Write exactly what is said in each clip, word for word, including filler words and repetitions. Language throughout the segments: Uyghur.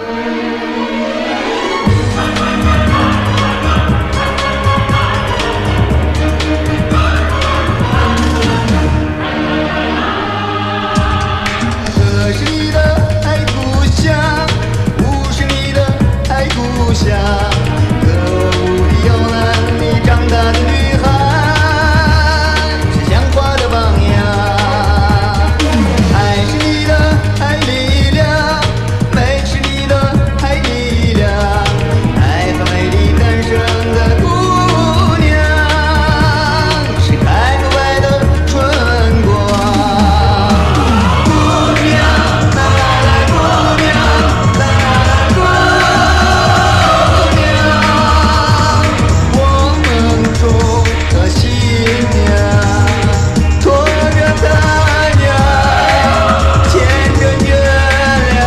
这是你的爱故乡，不是你的爱故乡。歌舞里摇篮里长大的女孩，是鲜花的榜样。爱是你的爱力量，美是你的爱力量。爱和美丽诞生的姑娘，是开不败的春光。姑娘，啦啦啦，姑娘，啦啦啦，姑娘，我们种的新娘，驮着太阳，牵着月亮，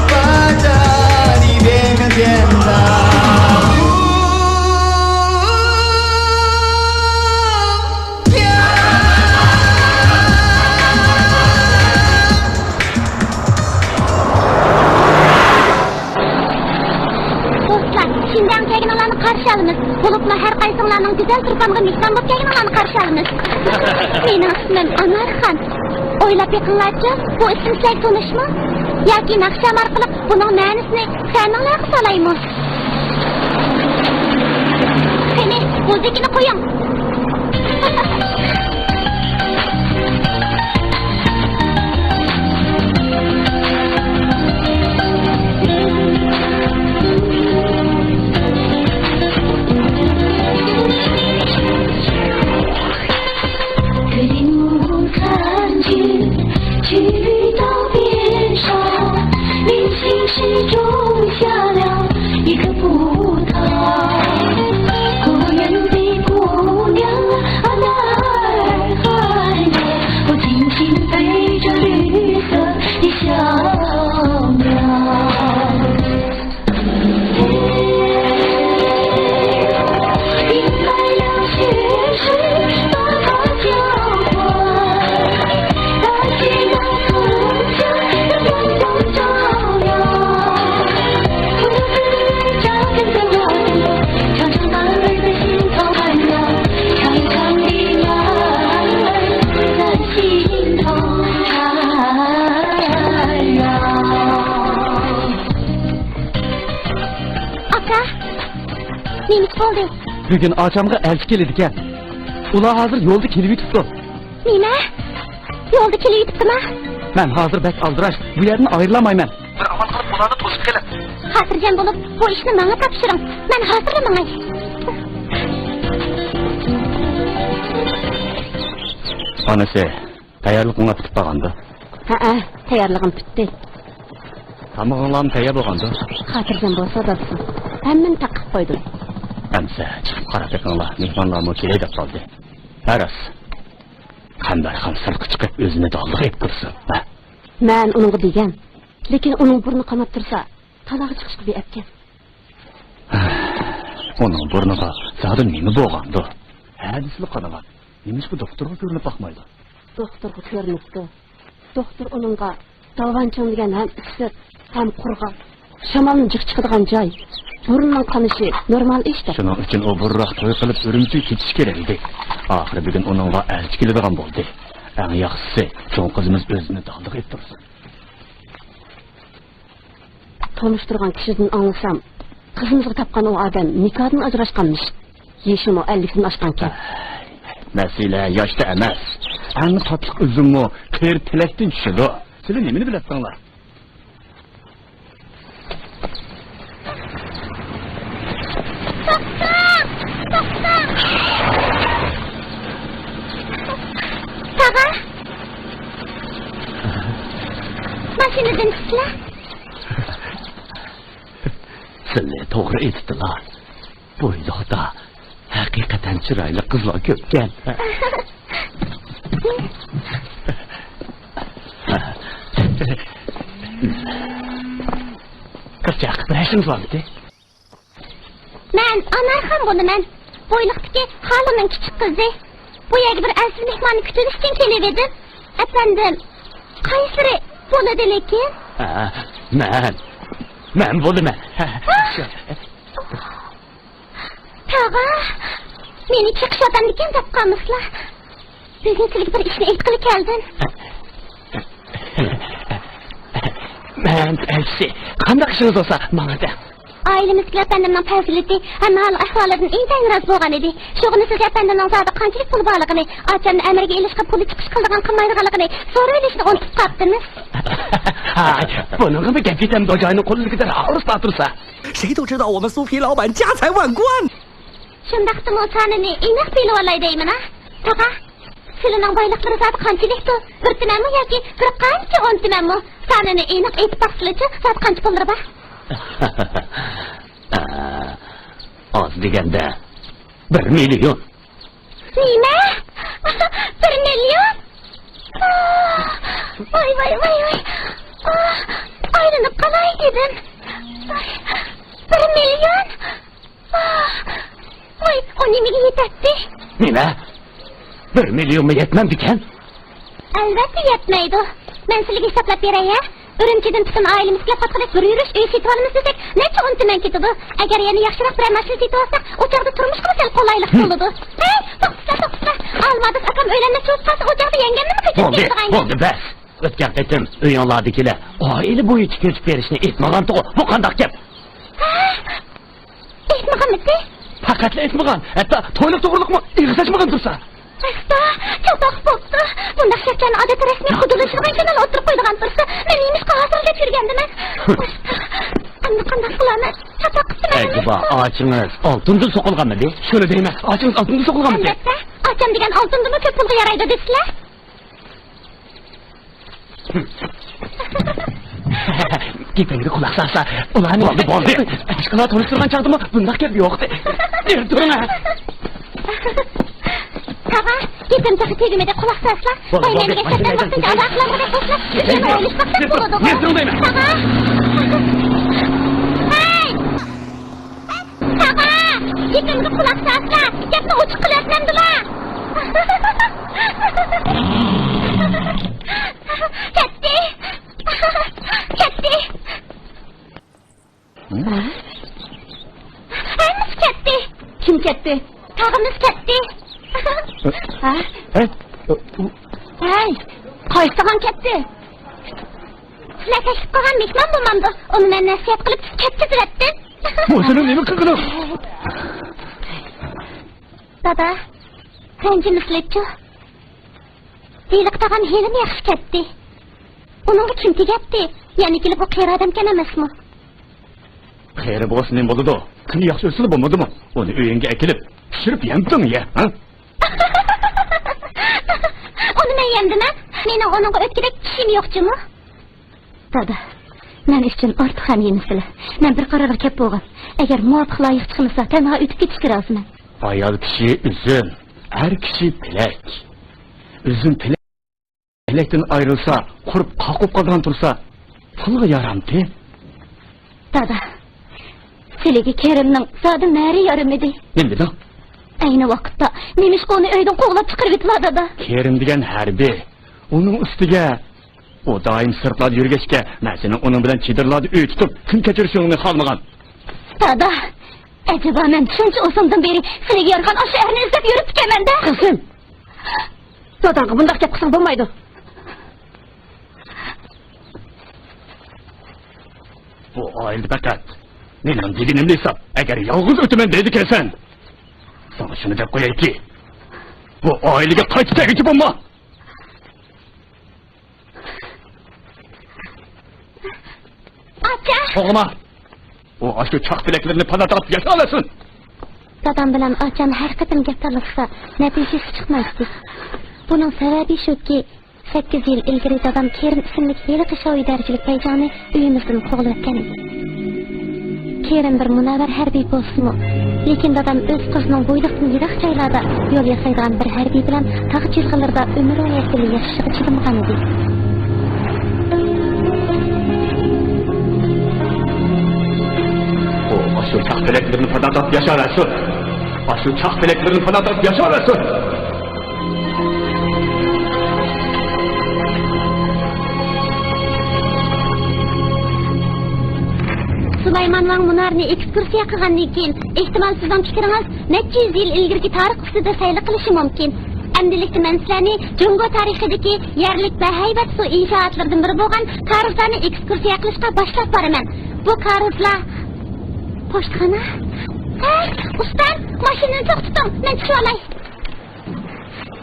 把大地变成天堂。 دوستلار، شىنجاڭغا كەلگىنىڭلارنى قارشى ئالىمىز. بولۇپمۇ ھەر قايسىڭلارنىڭ گۈزەل تۇرپانغا مېھمان بولۇپ كەلگىنىڭلارنى قارشى ئالىمىز. مېنىڭ ئىسمىم ئانارخان. ئويلاپ بېقىڭلارچۇ، بۇ ئىسىم سىلەرگە تونۇشمۇ؟ ياكى ناخشام ئارقىلىق بۇنىڭ مەنىسىنى خىيالىڭلارغا سالايمۇ؟ قېنى، مۇزىكىنى قويۇڭ. 心头缠绕。 ئاكا، نېمە ئىش بولدى؟ بۈگۈن ئاچامغا ئەلچى كېلىدىكەن. ئۇلار ھازىر يولدا كېلىۋېتىپتۇ. نېمە؟ يولدا كېلىۋېتىپتىما؟ مەن ھازىر بەك ئالدىراش، بۇ يەردىن ئايرىلالمايمەن. بىر ئامال قىلىپ ئۇلارنى توسۇپ قېلىڭ. خاتىرجەم بولۇپ، بۇ ئىشنى ماڭا تاپشۇرۇڭ. مەن ھازىرلا ماڭاي. ئانىسى، تەييارلىقىڭلار پۈتۈپ قالغاندۇ؟ ھەئە، تەييارلىقىم پۈتتى. تامىقىڭلارمۇ تەييار بولغاندۇ؟ خاتىرجەم بولسا دادىسى، ھەممىنى تەق قىلىپ قويدۇم. ئەمسە چىقىپ قاراپ بېقىڭلار، مېھمانلارمۇ كېلەي دەپ قالدى. ھە راست، قەمبەرخان سىرتقا چىقىپ ئۆزىنى دالدىغا ئېلىپ تۇرسۇن. ھە. مەن ئۇنىڭغا دېگەن، لېكىن ئۇنىڭ بۇرنى قاناپ تۇرسا، تالاغا چىقىشقا بىئەپكەن. ئۇنىڭ بۇرنىغا زادى نېمە بولغاندۇ؟ ھە دېسىلا قانىغان. نېمىشقا دوختۇرغا كۆرۈنۈپ باقمايدۇ؟ دوختۇرغا كۆرۈنۈپتۇ. دوختۇر ئۇنىڭغا دالۋانچىڭ دېگەن ھەم ئىسسىق، ھەم قۇرغاق، شامالنىڭ جىق چىقىدىغان جاي، بۇرنىنىڭ قانىشى نورمال ئىش دەپ. شۇنىڭ ئۈچۈن ئۇ بۇرۇنراق توي قىلىپ ئۈرۈمچىگە كېتىشى كېرەك ئىدى. ئاخىرى بۈگۈن ئۇنىڭغا ئەلچى كېلىدىغان بولدى. ئەڭ ياخشىسى، چوڭ قىزىمىز ئۆزىنى دالدىغا ئېلىپ تۇرسۇن. تونۇشتۇرغان كىشىدىن ئاڭلىسام، قىزىمىزغا تاپقان ئۇ ئادەم نىكاھتىن ئاجراشقانمىش. يېشىمۇ ئەللىكتىن ئاشقانكەن. مەسىلە ياشتا ئەمەس، ئەڭ تاتلىق ئۈزۈممۇ قېرى تېلەكتىن چۈشىدۇ. سىلەر نېمىنى بىلەتتىڭلار؟ توختاڭ! توختاڭ! تاغا! ماشىنىدىن چۈشسىلە! سىلى توغرا ئېيتىپتىلا. بويلۇقتا ھەقىقەتەن چىرايلىق قىزلار كۆپكەن. قىزچاق، بىر ئىشىڭىز بارمىدى؟ مەن ئانارخان بولىمەن. بويلۇقتىكى خالىمنىڭ كىچىك قىزى. بۇ يەرگە بىر ئەزىز مېھماننى كۈتۈۋېلىش ئۈچۈن كېلىۋىدىم. ئەپەندىم، قايسىلىرى بولىدۇ لېكىن؟ ھە، مەن مەن بولىمەن. تاغا، مېنى چېقىشىۋاتامدىكىن دەپ قالمىسىلا. بۈگۈن سىلىگە بىر ئىشنى ئېيتقىلى كەلدىم. مەن ئەلچىسى. قانداق ئىشىڭىز بولسا، ماڭا دەڭ. ئائىلىمىزدىكىلەر ئەپەندىمنىڭ پەزىلىتى ھەم ھال-ئەھۋالىدىن ئىنتايىن رازى بولغان ئىدى. شۇغىنە سىز ئەپەندىمنىڭ زادى قانچىلىك پۇلى بارلىقىنى، ئاچامنى ئەمەلگە ئېلىشقا پۇلى چىقىش قىلىدىغان قىلمايدىغانلىقىنى سورىۋېلىشنى ئۇنتۇپ قاپتىمىز. ھاي، بۇنىڭغىمۇ گەپ يېتەمدۇ؟ جاينىڭ قولىدىكى دەرھال ئۇرۇپ تۇرسا. 谁都知道我们苏皮老板家财万贯。 شۇنداقتىمۇ سانىنى ئېنىق بىلىۋالاي دەيمەن ھە. تاغا، سىلىنىڭ بايلىقلىرى زادى قانچىلىكتۇ؟ بىر تۈمەنمۇ ياكى بىر قانچە ئون تۈمەنمۇ؟ سانىنى ئېنىق ئېيتىپ باقسىلىچۇ، زادى قانچە پۇللىرى بار؟ ئاز دېگەندە بىر مىليون. نېمە؟ بىر مىليون؟ ۋاي، ۋاي، ۋاي، ۋاي. ئايلىنىپ قالاي دېدىم. بىر مىليون؟ ۋاي، ئۇ نېمىگە يېتەتتى؟ نېمە؟ بىر مىليونمۇ يەتمەمدىكەن؟ ئەلۋەتتە يەتمەيدۇ. مەن سىلىگە ھېسابلاپ بېرەي ھە. ئۈرۈمچىدىن پۈتۈن ئائىلىمىزگە پاتقىدەك بىر يۈرۈش ئۆي سېتىۋالىمىز دېسەك، نەچچە ئون تۈمەن كېتىدۇ. ئەگەر يەنە ياخشىراق بىرەر ماشىنا سېتىۋالساق، ئۇ چاغدا تۇرمۇشقىمۇ سەل قولايلىق بولىدۇ. ھەي، توختىسا، توختىسا. ئالمادىس ئاكام ئۆيلەنمەكچى بولۇپ قالسا، ئۇ چاغدا يەڭگەمنىمۇ كۆچۈرۈپ بولدى، بېرىدىغان گەپ. بولدى، بەس. ئۆتكەن قېتىم ئۆيۈڭلاردىكىلەر ئائىلە بويىچە كۆچۈپ بېرىشنى ئېيتمىغانتىغۇ. بۇ قانداق گەپ؟ ھە؟ ئېيتمىغانمىتى؟ پەقەتلا ئېيتمىغان، ھەتتا تويلۇق توغرۇلۇقمۇ ئېغىز ئاچمىغان تۇرسا. ئەستا، چاتاق بوپتۇ. بۇنداق گەپلەرنى ئادەتتە رەسمىي خۇدلىشىدىغان كۈنىلا ئوتتۇرۇغا قويىدىغان تۇرسا، مەن نېمىشقا ھازىرلا دەپ يۈرگەندىمەن؟ ئەستا، ئەمدى قانداق قىلارمەن؟ چاتاق قىپتىمەن. ئەجەبا، ئاچىڭىز ئالتۇندىن سوقۇلغانمىدى؟ شۇنى دەيمەن، ئاچىڭىز ئالتۇندىن سوقۇلغانمىدى؟ ئەلۋەتتە، ئاچام دېگەن ئالتۇندىنمۇ كۆپ پۇلغا يارايدۇ دېسىلە. گېپىڭگە قۇلاق سالسا، ئۇلارنى بولدى، بولدى. باشقىلار تونۇشتۇرغان چاغدىمۇ بۇنداق گەپ يوقتى. يۈرۈپ تۇرۇڭ ھە. تاغا، گېپىم تېخى تۈگىمىدى، قۇلاق سالسا. بولدى، بولدى. ئايلانمىغا سەپلەنمەسكىنچە ئاداقلىرىمغا دەپ قويسىلا، ئۆزۈڭ ئويلىشىپ باقساڭ بولىدىغۇ. يۈرۈپ تۇرۇڭ دەيمەن. تاغا! ھەي! تاغا! گېپىمگە قۇلاق سالسا، گەپنى ئوچۇق قىلىۋەتمەمدىلا. كەتتى! كەتتى! ھە؟ ھەممىسى كەتتى! كىم كەتتى؟ تاغىمىز كەتتى! ھە؟ ھە؟ ھەي! قايسى تاغام كەتتى؟ سىلەر تەكلىپ قىلغان مېھمان بولمامدۇ؟ ئۇنى مەن نەسىھەت قىلىپ كەتكۈزۈۋەتتىم. بۇ سېنىڭ نېمە قىلغىنىڭ؟ دادا، رەنجىمىسىلىچۇ. ھېلىقى تاغام ھېلىمۇ ياخشى كەتتى. ئۇنىڭغا كىم تېگەتتى؟ يەنە كېلىپ ئۇ قېرى ئادەمكەن ئەمەسمۇ؟ قېرى بولسا نېمە بولىدۇ؟ قېنى ياخشى ئۆتسىلا بولمىدىمۇ؟ ئۇنى ئۆيۈڭگە ئەكېلىپ، پىشۇرۇپ يەمدىڭ يە، ھە؟ ئۇنى مەن يەمدىمە؟ مېنىڭ ئۇنىڭغا ئۆتكۈدەك چىشىم يوق جۇمۇ. دادا، مەن ئۈچۈن ئارتۇق غەم يېمىسىلە. مەن بىر قارارغا كەپ بولغان. ئەگەر مۇۋاپىق لايىق چىقمىسا، تەنھا ئۆتۈپ كېتىشكە رازىمەن. ئايال كىشى ئۈزۈم، ئەر كىشى پېلەك. ئۈزۈم پېلەك. پېلەكتىن ئايرىلسا، قۇرۇپ قاقۇپ قالىدىغان تۇرسا، پۇلغا يارامتى؟ دادا، سىلىگە كېرىمنىڭ زادى مەرى يارىمىدى. نېمە دېدىڭ؟ ئەينى ۋاقىتتا نېمىشقا ئۇنى ئۆيدىن قوغلاپ چىقىرىۋېتىلا، دادا؟ كېرىم دېگەن ھەربىي. ئۇنىڭ ئۈستىگە ئۇ دائىم سىرتلاردا يۈرگەچكە، مەن سېنىڭ ئۇنىڭ بىلەن چېدىرلاردا ئۆي تۇتۇپ، كۈن كەچۈرۈشۈڭنى خالىمىغان. دادا، ئەجەبا مەن شۇنچە ئۇزۇندىن بېرى سىلىگە يارىغان ئاشۇ ئەرنى ئىزدەپ يۈرۈپتىكەنمەن-دە. قىزىم! داداڭغا بۇنداق گەپ قىلساڭ بولمايدۇ. بۇ ئائىلىدە پەقەت مېنىڭ دېگىنىمنى ئېيتساڭ، ئەگەر يالغۇز ئۆتىمەن دەيدىكەنسەن، ساڭا شۇنى دەپ قويايكى، بۇ ئائىلىگە قايتا كەلگۈچى بولما! ئاچا! توغرىما! ئۇ ئاشۇ چاق پېلەكلىرىنى پانا تاپىپ ياشاۋەرسۇن! دادام بىلەن ئاچام ھەر قېتىم گەپ تالىشسا، نەتىجىسى چىقمايتتى. بۇنىڭ سەۋەبى شۇكى، سەككىز يىل ئىلگىرى دادام كېرىم ئىسىملىك ھېلىقى شاۋى دەرىجىلىك بەيجاڭنى ئۆيىمىزدىن قوغلىۋەتكەن ئىدى. كېرىم بىر مۇنەۋۋەر ھەربىي بولسىمۇ، لېكىن دادام ئۆز قىزىنىڭ بويلۇقتىن يىراق جايلاردا يول ياسايدىغان بىر ھەربىي بىلەن تاغ جىلغىلىرىدا ئۆمۈر ۋايەت بىللە ياشىشىغا چىدىمىغان ئىدى. ئۇ ئاشۇ چاق پېلەكلىرىنى پانا تاپىپ ياشاۋەرسۇن! ئاشۇ چاق پېلەكلىرىنى پانا تاپىپ ياشاۋەرسۇن! سۇلايمان ۋاڭ مۇنارنى ئېكسكۇرسىيە قىلغاندىن كېيىن، ئېھتىمال سىزنىڭ پىكرىڭىز نەچچە يۈز يىل ئىلگىرىكى تارىخ ئۈستىدە سەيلە قىلىشى مۇمكىن. ئەمدىلىكتە مەن سىلەرنى جۇڭگو تارىخىدىكى يەرلىك ۋە ھەيۋەت سۇ ئىنشائاتلىرىدىن بىرى بولغان كارۇزلارنى ئېكسكۇرسىيە قىلىشقا باشلاپ بارىمەن. بۇ كارۇزلار پوچتىخانا. ھەي، ئۇستام، ماشىنىنى توختىتىڭ، مەن چۈشۈۋالاي.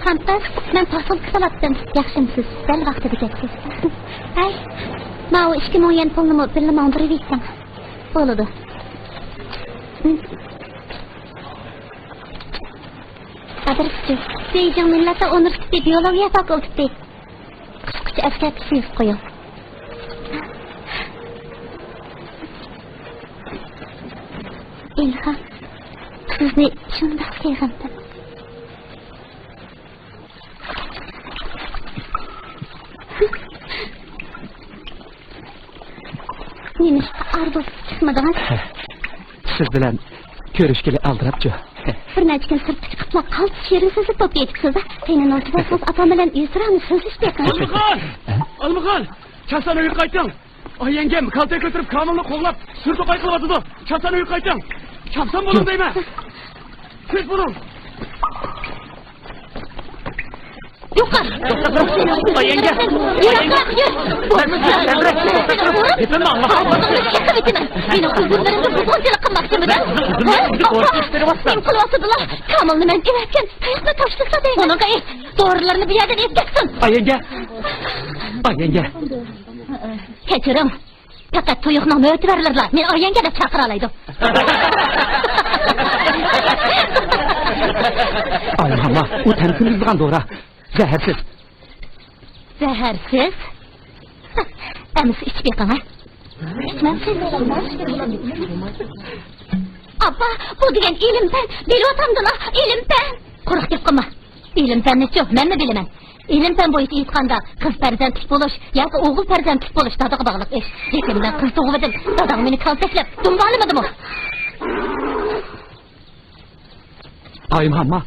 خانقىز، مەن پاسولكا سالاتتىم. ياخشىمۇسىز؟ دەل ۋاقتىدا كەپسىز. ھەي، ماۋۇ ئىككى مىڭ يۈەن پۇلنىمۇ بىللە ماڭدۇرۇۋېتىڭ. بولىدۇ. ئادرېسچۇ؟ بېيجىڭ مىللەتلەر ئۇنىۋېرسىتېتى بىيولوگىيە فاكۇلتېتى. قىسقىچە ئەسكەرتىش يېزىپ قويۇڭ. ئىلھام، سىزنى شۇنداق سېغىندىم. نېمىشقا ئار بولۇپ چىقمىدىڭىز؟ سىز بىلەن كۆرۈشكىلى ئالدىراپچۇ. بىر نەچچە كۈن سىرتقا چىقىپلا قالتىس شېرىن سۆزلۈك بولۇپ كېتىپسىز-ە. قېنى، نوچى بولسىڭىز، ئاپام بىلەن ئۆزئارا سۆزلىشىپ بېقىڭ. ئالمىخان! ھە؟ ئالمىخان! چاسان ئۆيگە قايتىڭ! ئاي يەڭگەم كالتە كۆتۈرۈپ كامىلنى قوغلاپ، سۈر توقاي قىلىۋاتىدۇ. چاسان ئۆيگە قايتىڭ! چاپسان بولۇڭ دەيمەن! تېز بولۇڭ! يوقار! ئاي يەڭگە! يىراقراق يۈر! گېپىمنى ئاڭلا! مېنىڭ ئۇيغۇرلىرىمنى بۇزغۇنچىلىق قىلماقچىمىدىڭ؟ ھە؟ نېمە قىلىۋاتىدىلا؟ كامىلنى مەن ئېۋەتكەن تاياقنى تاشلىسا دەيمەن. ئۇنىڭغا ئېيت، دورىلىرىنى بۇ يەردىن ئېلىپ كەتسۇن. ئاي يەڭگە! ئاي يەڭگە! كەچۈرۈڭ. پەقەت تۇيۇقنىڭ مۆتىۋەرلىرىلا مېنى ئايەڭگە دەپ چاقىرالايدۇ. ئايماما، ئۇ تەن كىرگۈزىدىغان دورا. زەھەرسىز. زەھەرسىز؟ ئەمىسە ئىچىپ بېقىڭ، ھە؟ ئاپا، بۇ دېگەن ئىلىم-پەن، بىلىۋاتامدىلا، ئىلىم-پەن. قۇرۇق گەپ قىلما. ئىلىم-پەننىچۇ، مەنمۇ بىلىمەن. ئىلىم-پەن بويىچە ئېيتقاندا، قىز پەرزەنتلىك بولۇش ياكى ئوغۇل پەرزەنتلىك بولۇش دادىغا باغلىق ئىش. لېكىن مەن قىز تۇغۇۋىدىم، داداڭ مېنى كالتەكلەپ، دۇمبالىمىدىمۇ؟ ئايماما.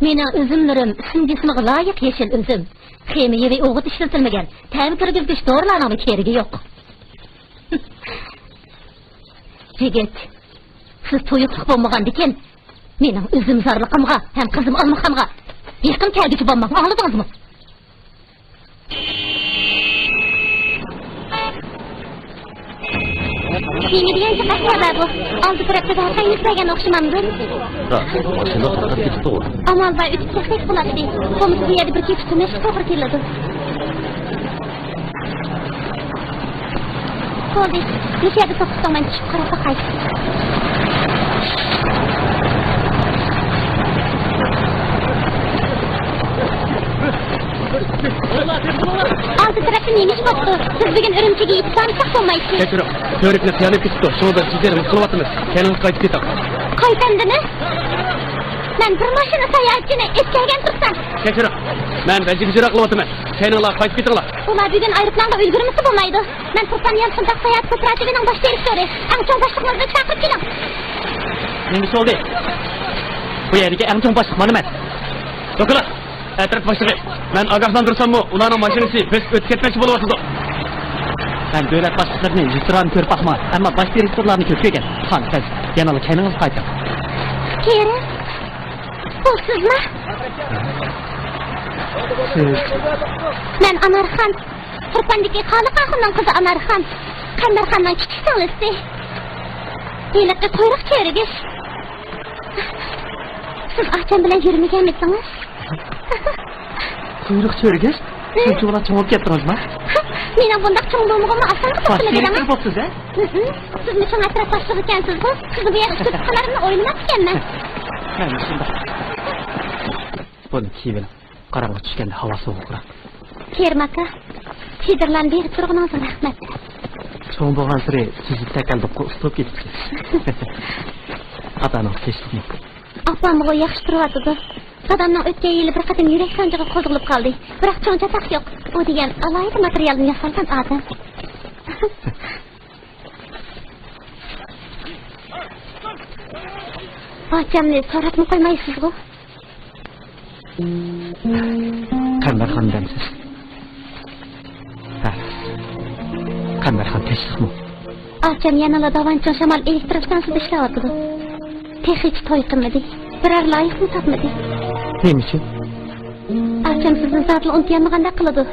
مېنىڭ ئۈزۈملىرىم ئىسىم-جىسمىغا لايىق يېشىل ئۈزۈم. خىمىيەۋى ئوغۇت ئىشلىتىلمىگەن، تەم كىرگۈزگۈچ دورىلارنىڭمۇ كېرىكى يوق. يىگىت، سىز تۇيۇقلۇق بولمىغاندىكىن، مېنىڭ ئۈزۈمزارلىقىمغا ھەم قىزىم ئالمىخانغا يېقىن كەلگۈچى بولماڭ، ئاڭلىدىڭىزمۇ؟ يېڭى دېگەن جىق ئەسۋابە بۇ. ئالدى تەرەپتە ۋەقە يۈز بەرگەن ئوخشىمامدۇ؟ راست، ماشىنا توختاپ كېتىپتىغۇ. ئامال بار، ئۆتۈپ چىقساق بولاتتى. بولمىسا بۇ يەردە بىر كېچە تۈنەشكە توغرا كېلىدۇ. بولدى، مۇشۇ يەردە توختىتىڭ، مەن چۈشۈپ قاراپ باقاي. ئالدى تەرەپتە نېمە ئىش بوپتۇ؟ بىز بۈگۈن ئۈرۈمچىگە يېتىپ بارمىساق بولمايتتى. كەچۈرۈڭ، كۆۋرۈكنى قىيالىپ كېتىپتۇ، شۇڭا بىر جىجىرىڭ قىلىۋاتىمىز. كەينىڭىزگە قايتىپ كېتىڭ. قايتامدىمۇ؟ مەن بىر ماشىنا ساياھەتچىنى ئېتكەلگەن تۇرسام. كەچۈرۈڭ، مەن بەجىگە جىرا قىلىۋاتىمەن. كەينىڭلار قايتىپ كېتىڭلار. ئۇلار بۈگۈن ئايروپىلانغا ئۈلگۈرمىسە بولمايدۇ. مەن تۇرپان يانفونداق ساياھەت كوپىراتىپىنىڭ باش دىرېكتورى، ئەڭ چوڭ باشلىقىمىزنى چاقىرىپ كېلىڭ. نېمە بولدى؟ بۇ يەردىكى ئەڭ چوڭ باشلىق مانا مەن. دوكلا، ئەترەت باشلىقى، مەن ئاگاھلاندۇرساممۇ، ئۇلارنىڭ ماشىنىسى بۆسۈپ ئۆتۈپ كەتمەكچى بولۇۋاتىدۇ. مەن دۆلەت باشلىقلىرىنى يۈزتۇرانە كۆرۈپ باقمىغان، ئەمما باش دىرېكتورلارنى كۆپ كۆرگەن. خانقىز، يەنىلا كەينىڭىزگە قايتىڭ. كېرى، بۇ سىزمۇ؟ سىز؟ مەن ئانارخان. تۇرپاندىكى خالىق ئاخۇننىڭ قىزى ئانارخان. قەمبەرخاننىڭ كىچىك سىڭلىسى. ھېلىقى قۇيرۇق چۆرىگۈچ. سىز ئاچام بىلەن يۈرمىگەنمىدىڭىز؟ قۇيرۇق چۆرىگۈچ؟ ھە؟ شۇنچە بولا چوڭ بولۇپ كەتتىڭىزمۇ؟ مېنىڭ بۇنداق چوڭ بولمىغىنىمنى ئاسانغا باش دىرېكتور بوپسىز، ھە؟ سىزمۇ چوڭ ئەترەت باشلىقى ئىكەنسىزغۇ؟ سىزنى بۇ يەرگە كۈتۈپ قالارمۇ ئويلىماپتىكەنمەن. مەن شۇنداق. بۇنى كىيىۋېلىڭ. قاراڭغۇ چۈشكەندە ھاۋا سوغۇقراق. كېرىم ئاكا، چېدىرلارنى بېرىپ تۇرغىنىڭىزغا رەھمەت. چوڭ بولغانسېرى سىزنى تەكەللۇپقا ئۇستىلاپ كېتىپسىز. ئاتا-ئانىڭىز تىنچلىقمۇ؟ ئاپامغۇ ياخشى تۇرۇۋاتىدۇ. دادامنىڭ ئۆتكەن يىلى بىر قېتىم يۈرەك سانجىغا قوزغىلىپ قالدى. بىراق چوڭ چاتاق يوق. ئۇ دېگەن ئالاھىدە ماتېرىيالدىن ياسالغان ئادەم. ئاچامنى سوراپمۇ قويمايسىزغۇ؟ قەمبەرخان دەمسىز؟ ھە. قەمبەرخان تىنچلىقمۇ؟ ئاچام يەنىلا داۋانچۇڭ شامال ئېلېكتر ئىستانسىسىدا ئىشلەۋاتىدۇ. تېخىچە توي قىلمىدى. بىرەر لايىقنى تاپمىدى. نېمە ئۈچۈن؟ ئاچام سىزنى زادىلا ئۇنتۇيالمىغاندەك قىلىدۇ.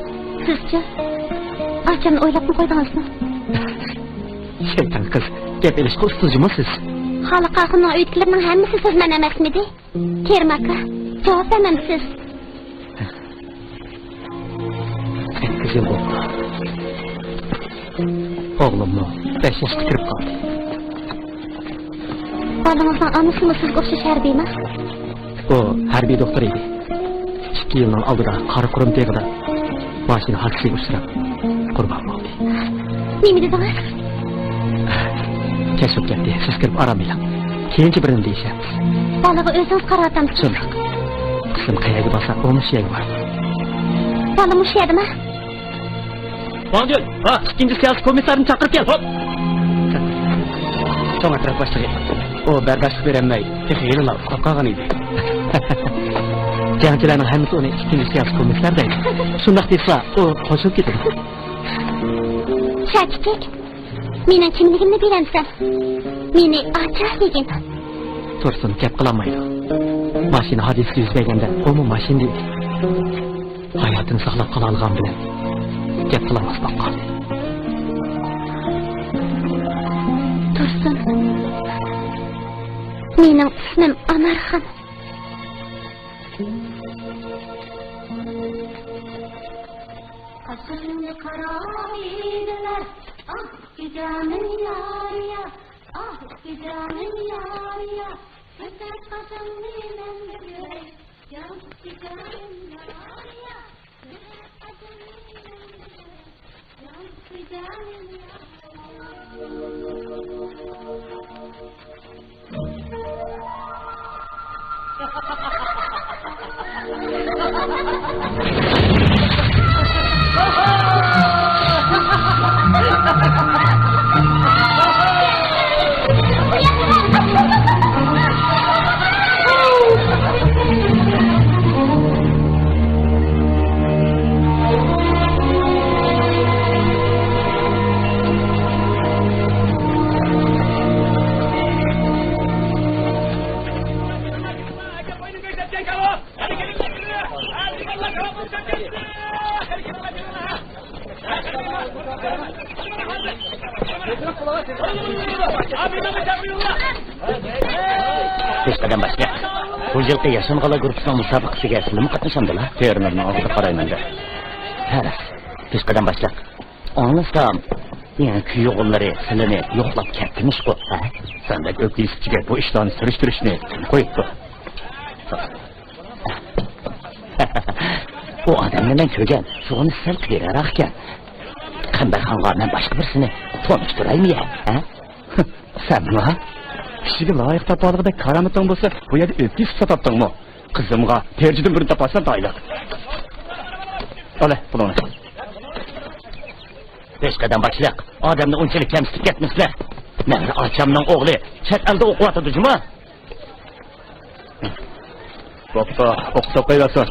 سىزچۇ؟ ئاچامنى ئويلاپمۇ قويدىڭىزمۇ؟ شەيتان قىز، گەپ ئېلىشقا ئۇستىزمۇ سىز؟ خالىق ئاخۇننىڭ ئۆيدىكىلىرىنىڭ ھەممىسى سۆزمەن ئەمەسمىدى؟ كېرىم ئاكا، جاۋاب بەرمەمسىز؟ سەككىز يىل بولدى. ئوغلۇممۇ بەش ياشقا كىرىپ قالدى. بالىڭىزنىڭ ئانىسىمۇ سىزگە ئوخشاش ھەربىيما؟ ئۇ ھەربىي دوختۇر ئىدى. ئىككى يىلنىڭ ئالدىدا قاراقۇرۇم تېغىدا ماشىنا ھادىسىسىگە ئۇچراپ قۇربان بولدى. نېمە دېدىڭىز؟ كەچ بولۇپ كەتتى، سىز كىرىپ ئارام ئېلىڭ. كېيىنچە بىرنېمە دېيىشەرمىز. بالىغا ئۆزىڭىز قاراۋاتامسىز؟ شۇنداق. قىزىم قەيەرگە بارسا، ئۇمۇ شۇ يەرگە بارىدۇ. بالا مۇشۇ يەردىما؟ ۋاڭجۈن، ھا، ئىككىنچى سىياسىي كومىسسارنى چاقىرىپ كەل. خوپ. چوڭ ئەترەت باشلىقى. ئۇ بەرداشلىق بېرەلمەي، تېخى ھېلىلا ئۇخلاپ قالغان ئىدى. جەڭچىلەرنىڭ ھەممىسى ئۇنى ئىككىنچى سىياسىي كومىسسار دەيدۇ. شۇنداق دېسە، ئۇ قوشۇلۇپ كېتىدۇ. شاكىچىك، مېنىڭ كىملىكىمنى بىلەمسەن؟ مېنى ئاچا دېگىن. تۇرسۇن گەپ قىلالمايدۇ. ماشىنا ھادىسىسى يۈز بەرگەندە ئۇمۇ ماشىنىدا ئىدى. ھاياتىنى ساقلاپ قالالىغان بىلەن گەپ قىلالماس بولۇپ قالدى. تۇرسۇن، مېنىڭ ئىسمىم ئانارخان. قېشىڭنى قاراپ ئىدىلەر، ئاھ، ئىككى جانىم يار يار، ئاھ، ئىككى جانىم يار يار، كۆتەر قېشىڭنى مەن بىلەي، يار، ئىككى جانىم يار يار، كۆتەر قېشىڭنى مەن بىلەي، يار، ئىككى جانىم يار يار. پېشقەدەم باشلىق، بۇ يىلقى ياشانغانلار گۇرۇپپىسىنىڭ مۇسابىقىسىگە سىلىمۇ قاتنىشامدىلا؟ تېرنېرنىڭ ئالدىدا قارايمەن دە. ھە، پېشقەدەم باشلىق. ئاڭلىسام، يەنە كۈيئوغۇللىرى سىلىنى يوقلاپ كەتتىمىشقۇ، ھە؟ سەندەك ئۆپكە يېسىكچىگە بۇ ئىشلارنى سۈرۈشتۈرۈشنى كىم قويۇپتۇ؟ ئۇ ئادەمنى مەن كۆرگەن، شۇغىنى سەل قېرىراق ئىكەن. قەمبەرخانغا مەن باشقا بىرسىنى تونۇشتۇرايمۇ يا، ھە؟ سەنما؟ كىشىگە لايىق تاپالىغۇدەك كارامىتىڭ بولسا، بۇ يەردە ئۆپكە يېسىپ ساتاتتىڭمۇ؟ قىزىمغا تېرىچىدىن بىرنى تاپالىسام دايلىق. ئالە، پۇلۇڭنى. پېشقەدەم باشلىق، ئادەمنى ئۇنچىلىك كەمسىتىپ كەتمىسىلە. مەن ئاچامنىڭ ئوغلى چەت ئەلدە ئوقۇۋاتىدۇ جۇمۇ. بوپتۇ، ئوقۇپ توقۇيۋەرسۇن.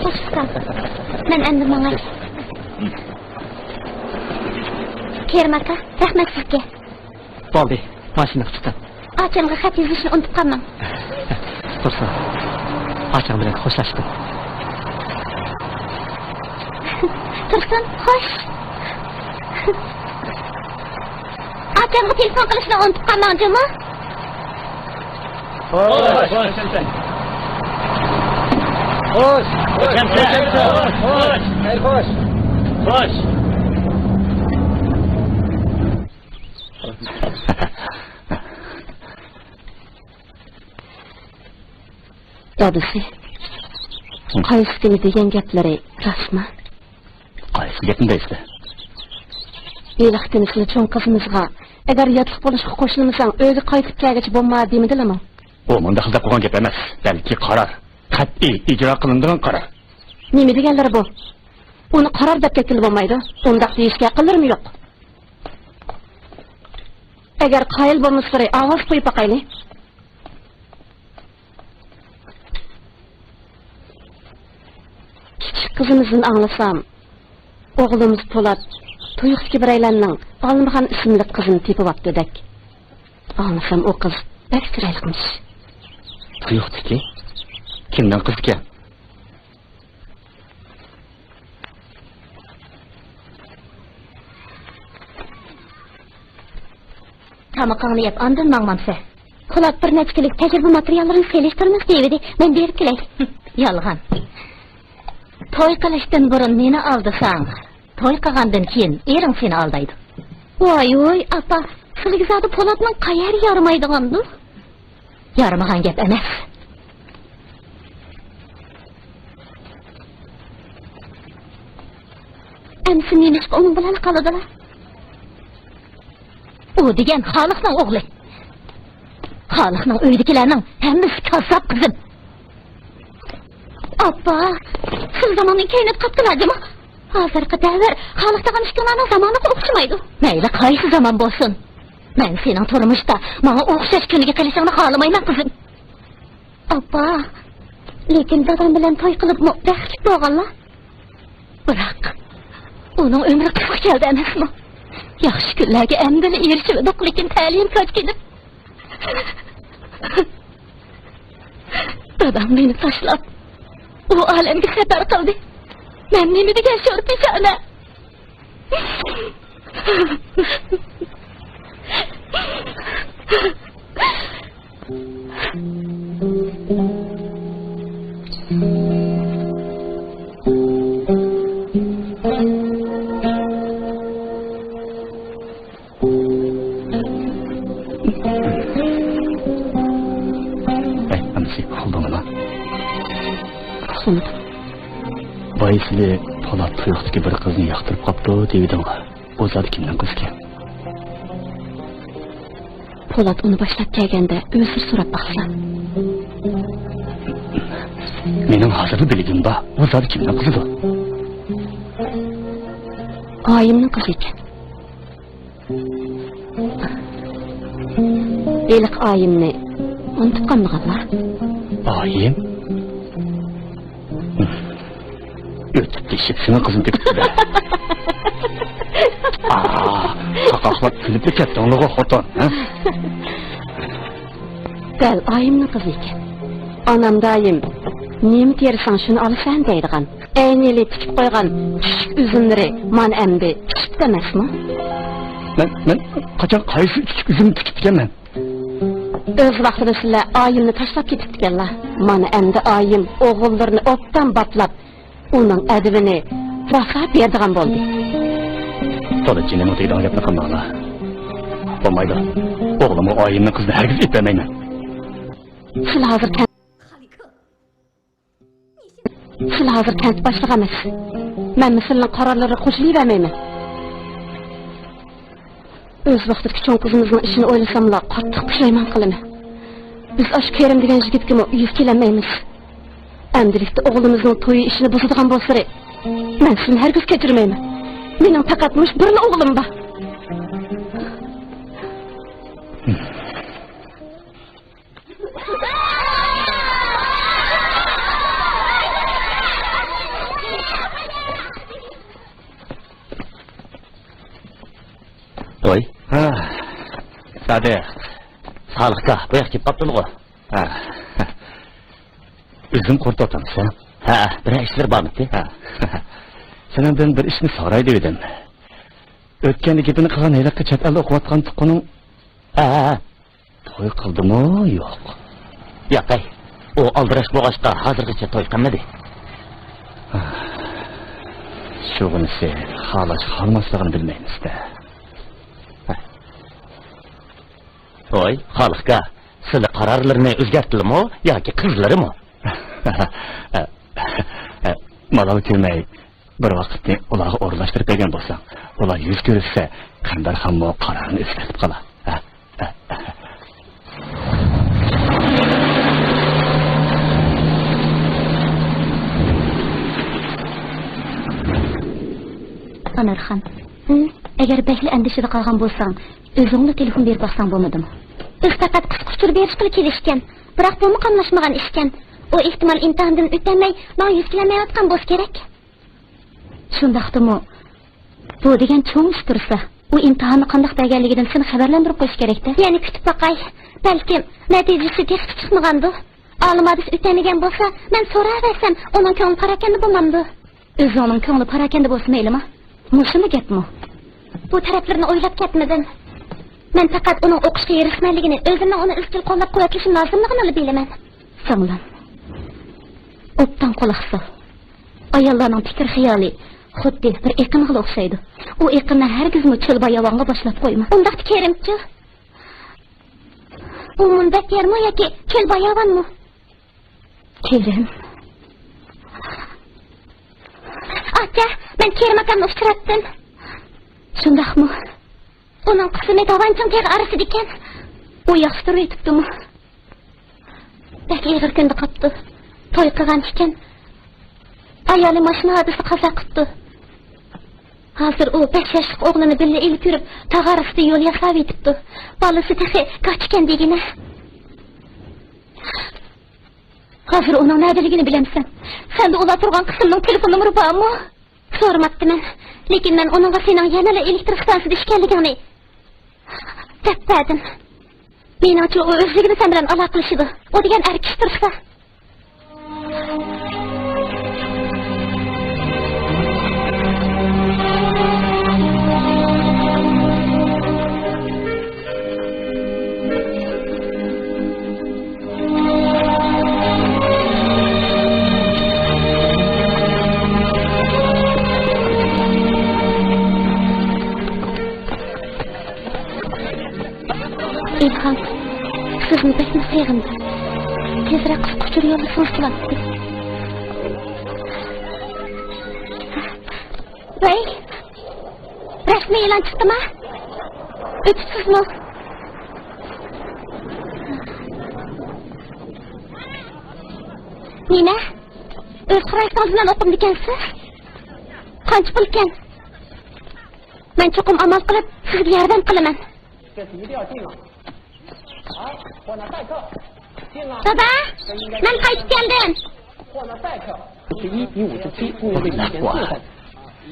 خوش ئۇستام، مەن ئەمدى ماڭاي. كېرىم ئاكا، رەھمەت سىزگە. بولدى، ماشىنىغا چىقىڭ. ئاچامغا خەت يېزىشنى ئۇنتۇپ قالماڭ. تۇرسۇن، ئاچاڭ بىلەن خوشلاشقىن. تۇرسۇن، خوش. ئاچامغا تېلېفون قىلىشنى ئۇنتۇپ قالماڭ جۇمۇ. خوش. خوش. خوش. خوش. خوش. خەير خوش. خوش. دادىسى، قايسى كۈنى دېگەن گەپلىرى راستمۇ؟ قايسى گەپنى دەيسىلەر؟ ھېلىقى كۈنى سىلى چوڭ قىزىمىزغا، ئەگەر ياتلىق بولۇشقا قوشۇلمىساڭ، ئۆيگە قايتىپ كەلگۈچە بولما دېمىدىلىمۇ؟ ئۇ مۇنداق دەپ قويغان گەپ ئەمەس، بەلكى قارار، قەتئىي ئىجرا قىلىنىدىغان قارار. نېمە دېگەنلىرى بۇ؟ ئۇنى قارار دەپ كەتكىلى بولمايدۇ. ئۇنداق دېيىشكە ئەقىللىرىمۇ يوق. ئەگەر قايىل بولمىسىلىرى ئاۋاز قويۇپ باقايلى. كىچىك قىزىمىزدىن ئاڭلىسام، ئوغلىمىز پولات تۇيۇقتىكى بىرەيلەننىڭ ئالمىخان ئىسىملىك قىزىنى تېپىۋاپتىدەك. ئاڭلىسام، ئۇ قىز بەك چىرايلىقمىش. تۇيۇقتىكى؟ كىمنىڭ قىزىكەن؟ تامىقىڭنى يەپ، ئاندىن ماڭمامسەن؟ پولات بىر نەچچە كۈنلۈك تەجرىبە ماتېرىياللىرىنى سېلىشتۇرىمىز دېيىۋىدى. مەن بېرىپ كېلەي. يالغان. توي قىلىشتىن بۇرۇن مېنى ئالدىساڭ، توي قىلغاندىن كېيىن ئېرىڭ سېنى ئالدايدۇ. ۋاي ۋۇي، ئاپا، سىلىگە زادى پولاتنىڭ قايەرى يارىمايدىغاندۇ؟ يارىمىغان گەپ ئەمەس. ئەمىسە نېمىشقا ئۇنىڭ بىلەن قالىدىلا؟ ئۇ دېگەن خالىقنىڭ ئوغلى. خالىقنىڭ ئۆيىدىكىلەرنىڭ ھەممىسى كاززاپ، قىزىم. ئاپا، سىل زاماننىڭ كەينىدە قاپتىلا جۇمۇ. ھازىرقى دەۋر خالىق دېگەن ئىككىڭلارنىڭ زامانىغا ئوخشىمايدۇ. مەيلى قايسى زامان بولسۇن، مەن سېنىڭ تۇرمۇشتا ماڭا ئوخشاش كۈنگە قېلىشىڭنى خالىمايمەن، قىزىم. ئاپا، لېكىن دادام بىلەن توي قىلىپمۇ بەختلىك بولغانلا. بىراق، ئۇنىڭ ئۆمرى قىسقا كەلدى ئەمەسمۇ؟ ياخشى كۈنلەرگە ئەمدىلا ئېرىشىۋىدۇق، لېكىن تەلىيىم كاج كېلىپ، دادام مېنى تاشلاپ، ئۇ ئالەمگە سەپەر قىلدى. مەن نېمە دېگەن شور پېشانە؟ ئەي، ئەمىسە، ئۇخلىدىڭلىما؟ ئۇخلىمىدىم. بايا سىلى پولات تۇيۇقتىكى بىر قىزنى ياقتۇرۇپ قاپتۇ دېيىۋىدىڭلار. ئۇ زادى كىمنىڭ قىزىكەن؟ پولات ئۇنى باشلاپ كەلگەندە ئۆزلىرى سوراپ باقسا. مېنىڭ ھازىرلا بىلگۈم بار، ئۇ زادى كىمنىڭ قىزىدۇ؟ ئايىمنىڭ قىزى ئىكەن. ھېلىقى ئايىمنى ئۇنتۇپ قالمىغانلا؟ ئايىم؟ ئۆتۈپ تېشىپ سېنىڭ قىزىڭ تېپىپتۇ-دە. ئاھ، قاقاقلاپ كۈلۈپلا كەتتىڭلىغۇ، خوتۇن، ھە؟ دەل ئايىمنىڭ قىزى ئىكەن. ئانام دائىم، «نېمە تېرىساڭ، شۇنى ئالىسەن» دەيدىغان. ئەينى ھېلى تىكىپ قويغان كىچىك ئۈزۈملىرى مانا ئەمدى پىشىپتۇ ئەمەسمۇ؟ مەن، مەن قاچان قايسى كىچىك ئۈزۈمنى تىكىپتىكەنمەن؟ ئۆز ۋاقتىدا سىلەر ئايىمنى تاشلاپ كېتىپتىكەنلا. مانا ئەمدى ئايىم ئوغۇللىرىنى ئوبدان باپلاپ، ئۇنىڭ ئەدىپىنى راسا بېرىدىغان بولدى. تولا جېنىمغا تېگىدىغان گەپنى قىلماڭلار. بولمايدۇ. ئوغلۇمغا ئايىمنىڭ قىزىنى ھەرگىز ئېلىپ بەرمەيمەن. سىلەر ھازىر كەنت سىلى ھازىر كەنت باشلىقى ئەمەس. مەنمۇ سىلىنىڭ قارارلىرىغا قوشۇلۇۋەرمەيمەن. ئۆز ۋاقتىدىكى چوڭ قىزىمىزنىڭ ئىشىنى ئويلىساملا قاتتىق پۇشايمان قىلىمەن. بىز ئاشۇ كېرىم دېگەن يىگىتكىمۇ يۈز كېلەلمەيمىز. ئەمدىلىكتە ئوغلىمىزنىڭ تويى ئىشىنى بۇزىدىغان بولسىلى، مەن سىلىنى ھەرگىز كەچۈرمەيمەن. مېنىڭ پەقەت مۇشۇ بىرلا ئوغلۇم بار. ۋاي. ھا. سادىق. سالىھكا، بۇ ياققا كېلىپ قاپتىلىغۇ. ھا. ئۆزۈڭ قۇرۇتۇۋاتامسەن؟ ھە، بىرەر ئىشلىرى بارمىتى؟ ھە. سېنىڭدىن بىر ئىشنى سوراي دېۋىدىم. ئۆتكەندە گېپىنى قىلغان ھېلىقى چەت ئەلدە ئوقۇۋاتقان تۇغقىنىڭ، ھە، ھە، ھە. توي قىلدىمۇ يوق؟ ياق، ھەي. ئۇ ئالدىراش بولغاچقا ھازىرغىچە توي قىلمىدى. شۇغىنىسى خالاش خالىماسلىقىنى بىلمەيمىز-دە. ۋاي، خالىقكا، سىلى قارارلىرىنى ئۆزگەرتتىلىمۇ ياكى قىزلىرىمۇ؟ مالاۋ كۆرمەي، بىر ۋاقىتنى ئۇلارغا ئورۇنلاشتۇرۇپ بەرگەن بولساڭ، ئۇلار يۈز كۆرۈشسە، قەمبەرخانمۇ قارارىنى ئۆزگەرتىپ قالار. ھە؟ ھە؟ ھە؟ ئانارخان، ھىم؟ ئەگەر بەكلا ئەندىشىدە قالغان بولساڭ، ئۆزۈڭلا تېلېفون بېرىپ باقساڭ بولمىدىمۇ؟ بىز پەقەت قىسقا ئۇچۇر بېرىشقىلا كېلىشكەن. بىراق بۇمۇ قاملاشمىغان ئىشكەن. ئۇ ئېھتىمال ئىمتىھاندىن ئۆتەلمەي، ماڭا يۈز كېلەلمەيۋاتقان بولسا كېرەك. شۇنداقتىمۇ، بۇ دېگەن چوڭ ئىش تۇرسا، ئۇ ئىمتىھاننى قانداق بەرگەنلىكىدىن سېنى خەۋەرلەندۈرۈپ قويۇش كېرەك-دە. يەنە كۈتۈپ باقاي. بەلكىم نەتىجىسى تېخىچە چىقمىغاندۇ؟ ئالىم ھادىسى ئۆتەلمىگەن بولسا، مەن سوراۋەرسەم، ئۇنىڭ كۆڭلى پاراكەندە بولمامدۇ؟ ئۆزۈڭنىڭ كۆڭلى پاراكەندە بولسا مەيلىما؟ مۇشۇمۇ گەپمۇ؟ بۇ تەرەپلىرىنى ئويلاپ كەتمىدىم. مەن پەقەت ئۇنىڭ ئوقۇشقا ھېرىسمەنلىكىنى، ئۆزۈمنىڭ ئۇنى ئىزچىل قوللاپ-قۇۋۋەتلىشىم لازىملىقىنىلا بىلىمەن. سىڭلىم، ئوبدان قۇلاق سال. ئاياللارنىڭ پىكىر-خىيالى خۇددى بىر ئېقىنغىلا ئوخشايدۇ. ئۇ ئېقىننى ھەرگىزمۇ چۆل باياۋانغا باشلاپ قويما. ئۇنداقتا كېرىمچۇ؟ ئۇ مۇنبەت يەرمۇ ياكى چۆل باياۋانمۇ؟ كېرىم. ئاچا، مەن كېرىم ئاكامنى ئۇچراتتىم. شۇنداقمۇ؟ ئۇنىڭ قىسمى داۋانچىڭ تېغى ئارىسىدىكەن. ئۇ ياخشى تۇرۇۋېتىپتۇمۇ؟ بەك ئېغىر كۈندە قاپتۇ. توي قىلغان ئىكەن. ئايالى ماشىنا ھادىسىسىدە قازا قىپتۇ. ھازىر ئۇ بەش ياشلىق ئوغلىنى بىللە ئېلىپ يۈرۈپ، تاغ ئارىسىدا يول ياساۋېتىپتۇ. بالىسى تېخى گاچىكەن دېگىنە. ھازىر ئۇنىڭ نەدىلىكىنى بىلەمسەن؟ سەندە ئۇلار تۇرغان قىسىمنىڭ تېلېفون نومۇرى بارمۇ؟ سورىماپتىمەن، لېكىن مەن ئۇنىڭغا سېنىڭ يەنىلا ئېلېكتر ئىستانسىسىدا ئىكەنلىكىڭنى دەپ بەردىم. مېنىڭچە، ئۇ ئۆزلۈكىدە سەن بىلەن ئالاقىلىشىدۇ. ئۇ دېگەن ئەر كىشى تۇرسا. ئىلھام، سىزنى بەكمۇ سېغىندىم. تېزرەك قىسقا ئۇچۇر يوللىسىڭىز بولاتتى. ۋەي، رەسمىي ئېلان چىقتىما؟ ئۆتۈپسىزمۇ؟ نېمە؟ ئۆز قۇرالىڭىز بىلەن ئوقۇمدىكەنسىز؟ قانچە پۇلكەن؟ مەن چوقۇم ئامال قىلىپ سىزگە ياردەم قىلىمەن. دادا، مەن قايتىپ كەلدىم.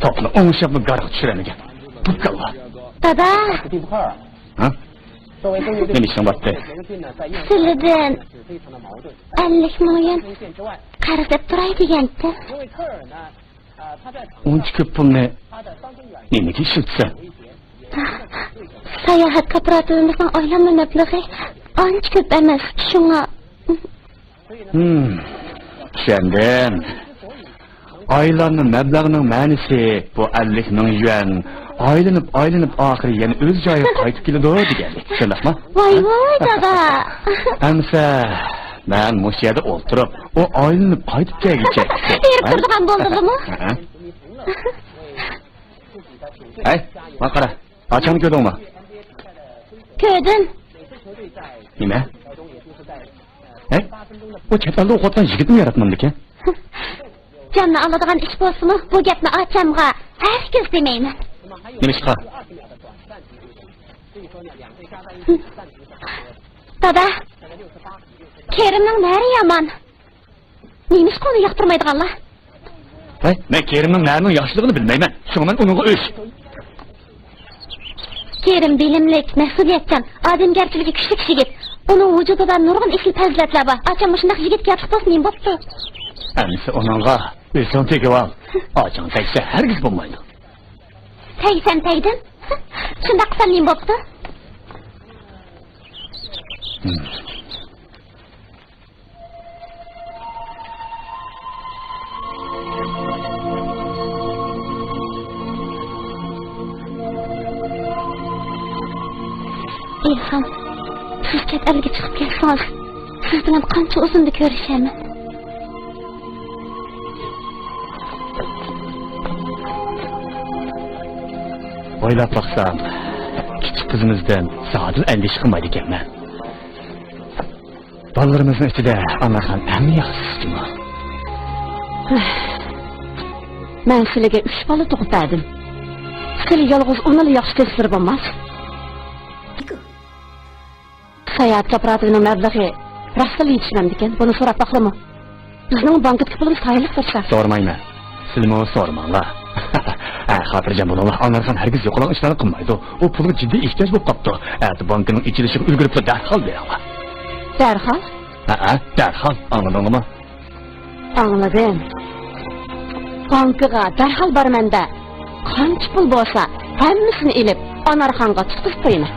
توپنى ئوڭشاپمۇ گارغا چۈشۈرەلمىگەن. بۇ كاللا. دادا. ھە؟ نېمە ئىشىڭ بارتى؟ سىلىدىن ئەللىك مىڭ يۈەن قەرز ئېلىپ تۇراي دېگەنتىم. ئۇنچە كۆپ پۇلنى نېمىگە ئىشلىتىسەن؟ ساياھەت كوپىراتىپىمىزنىڭ ئايلانما مەبلىغى ئانچە كۆپ ئەمەس، شۇڭا. ھىم، چۈشەندىم. ئايلانما مەبلەغنىڭ مەنىسى بۇ ئەللىك مىڭ يۈەن ئايلىنىپ، ئايلىنىپ، ئاخىرى يەنە ئۆز جايىغا قايتىپ كېلىدۇ دېگەنلىك. شۇنداقمۇ؟ ۋاي، ھە؟ ۋاي، دادا. ئەمسە مەن مۇشۇ يەردە ئولتۇرۇپ، ئۇ ئايلىنىپ قايتىپ كەلگۈچە ھېرىپ تۇرىدىغان بولدىلىمۇ؟ ھە؟ ھەي، ماڭا قارا. ئاچاڭنى كۆردۈڭمۇ؟ كۆردۈم. نېمە؟ ھەي، ئۇ چەت ئەلدە ئوقۇۋاتقان يىگىتنىمۇ ياراتمامدىكىن؟ جاننى ئالىدىغان ئىش بولسىمۇ، بۇ گەپنى ئاچامغا ھەرگىز دېمەيمەن. نېمىشقا؟ دادا، كېرىمنىڭ نەرى يامان؟ نېمىشقا ئۇنى ياقتۇرمايدىغانلار؟ ھەي، مەن كېرىمنىڭ نەنىڭ ياخشىلىقىنى بىلمەيمەن. شۇڭا مەن ئۇنىڭغا ئۆچ. كېرىم بىلىملىك، مەسئۇلىيەتچان، ئادەمگەرچىلىكى كۈچلۈك يىگىت. ئۇنىڭ ۋۇجۇدىدا نۇرغۇن ئېسىل پەزىلەتلەر بار. ئاچام مۇشۇنداق يىگىتكە ياتلىق بولسا نېمە بوپتۇ؟ ئەمىسە ئۇنىڭغا ئۆزۈڭ تېگىۋال. ئاچاڭ تەگسە ھەرگىز بولمايدۇ. تەگسەم تەگدىم. شۇنداق قىلسام نېمە بوپتۇ؟ ئىلھام، سىز چەت ئەلگە چىقىپ كەتسىڭىز، سىز بىلەن قانچە ئۇزۇندا كۆرۈشەرمەن؟ ئويلاپ باقسام، كىچىك قىزىمىزدىن زادىلا ئەندىشە قىلمايدىكەنمەن. بالىلىرىمىزنىڭ ئىچىدە ئانارخان ئەڭ ياخشىسى جۇمۇ. مەن سىلىگە ئۈچ بالا تۇغۇپ بەردىم. سىلى يالغۇز ئۇنىلا ياخشى كۆرسىلىرى بولماس. ساياھەت كاپالىتىنىڭ مەبلىغى راستلا يېتىشمەمدىكەن، بۇنى سوراپ باقلىمۇ؟ بىزنىڭ بانكىدىكى پۇلىمىز تايىنلىق تۇرسا. سورىمايمەن. سىلىمۇ سورىماڭلار. ھە، خاتىرجەم بولۇڭلار، ئانارخان ھەرگىز يوقىلاڭ ئىشلارنى قىلمايدۇ. ئۇ پۇلغا جىددىي ئېھتىياج بولۇپ قاپتۇ. ئەتە بانكىنىڭ ئېچىلىشىغا ئۈلگۈرۈپلا دەرھال بېرىڭلار. دەرھال؟ ھەئە، دەرھال. ئاڭلىدىڭلارمۇ؟ ئاڭلىدىم. بانكىغا دەرھال بارىمەن-دە، قانچە پۇل بولسا، ھەممىسىنى ئېلىپ، ئانارخانغا تۇتقۇزۇپ قويىمەن.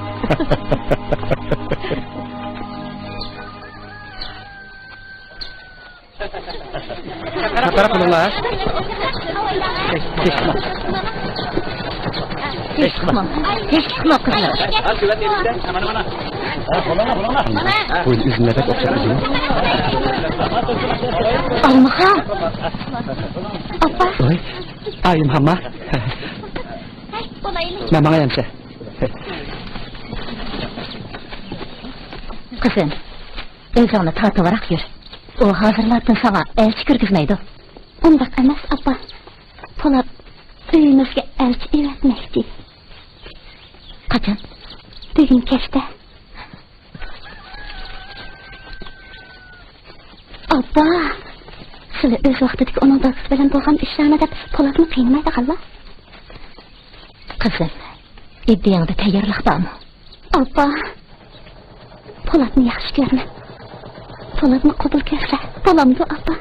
قانداق قىلىڭلار؟ ھېچ قىلماڭ. ھېچ قىلماڭ، قىزلار. بۇ ئۆزۈملەردەك ئوخشاپ. ئالمىخان. ئاپا. ۋاي، ئايىم ھامما. مەن ماڭاي ئەمسە. قىزىم، ئۆزۈڭنى تارتىۋاراق يۈر. ئۇ ھازىرلاردىن ساڭا ئەلچى كىرگۈزمەيدۇ. ئۇنداق ئەمەس، ئاپا. پولات ئۆيىمىزگە ئەلچى ئەۋەتمەكچى. قاچان؟ بۈگۈن كەچتە. ئاپا، سىلى ئۆز ۋاقتىدىكى ئۇنىڭ دادىسى بىلەن بولغان ئىشلارنى دەپ پولاتنى قىينىمايدىغانلا. قىزىم، ئىدىيەڭدە تەييارلىق بارمۇ؟ ئاپا، پولاتنى ياخشى كۆرىمەن. پولاتنى قوبۇل كۆرسە بولامدۇ، ئاپا؟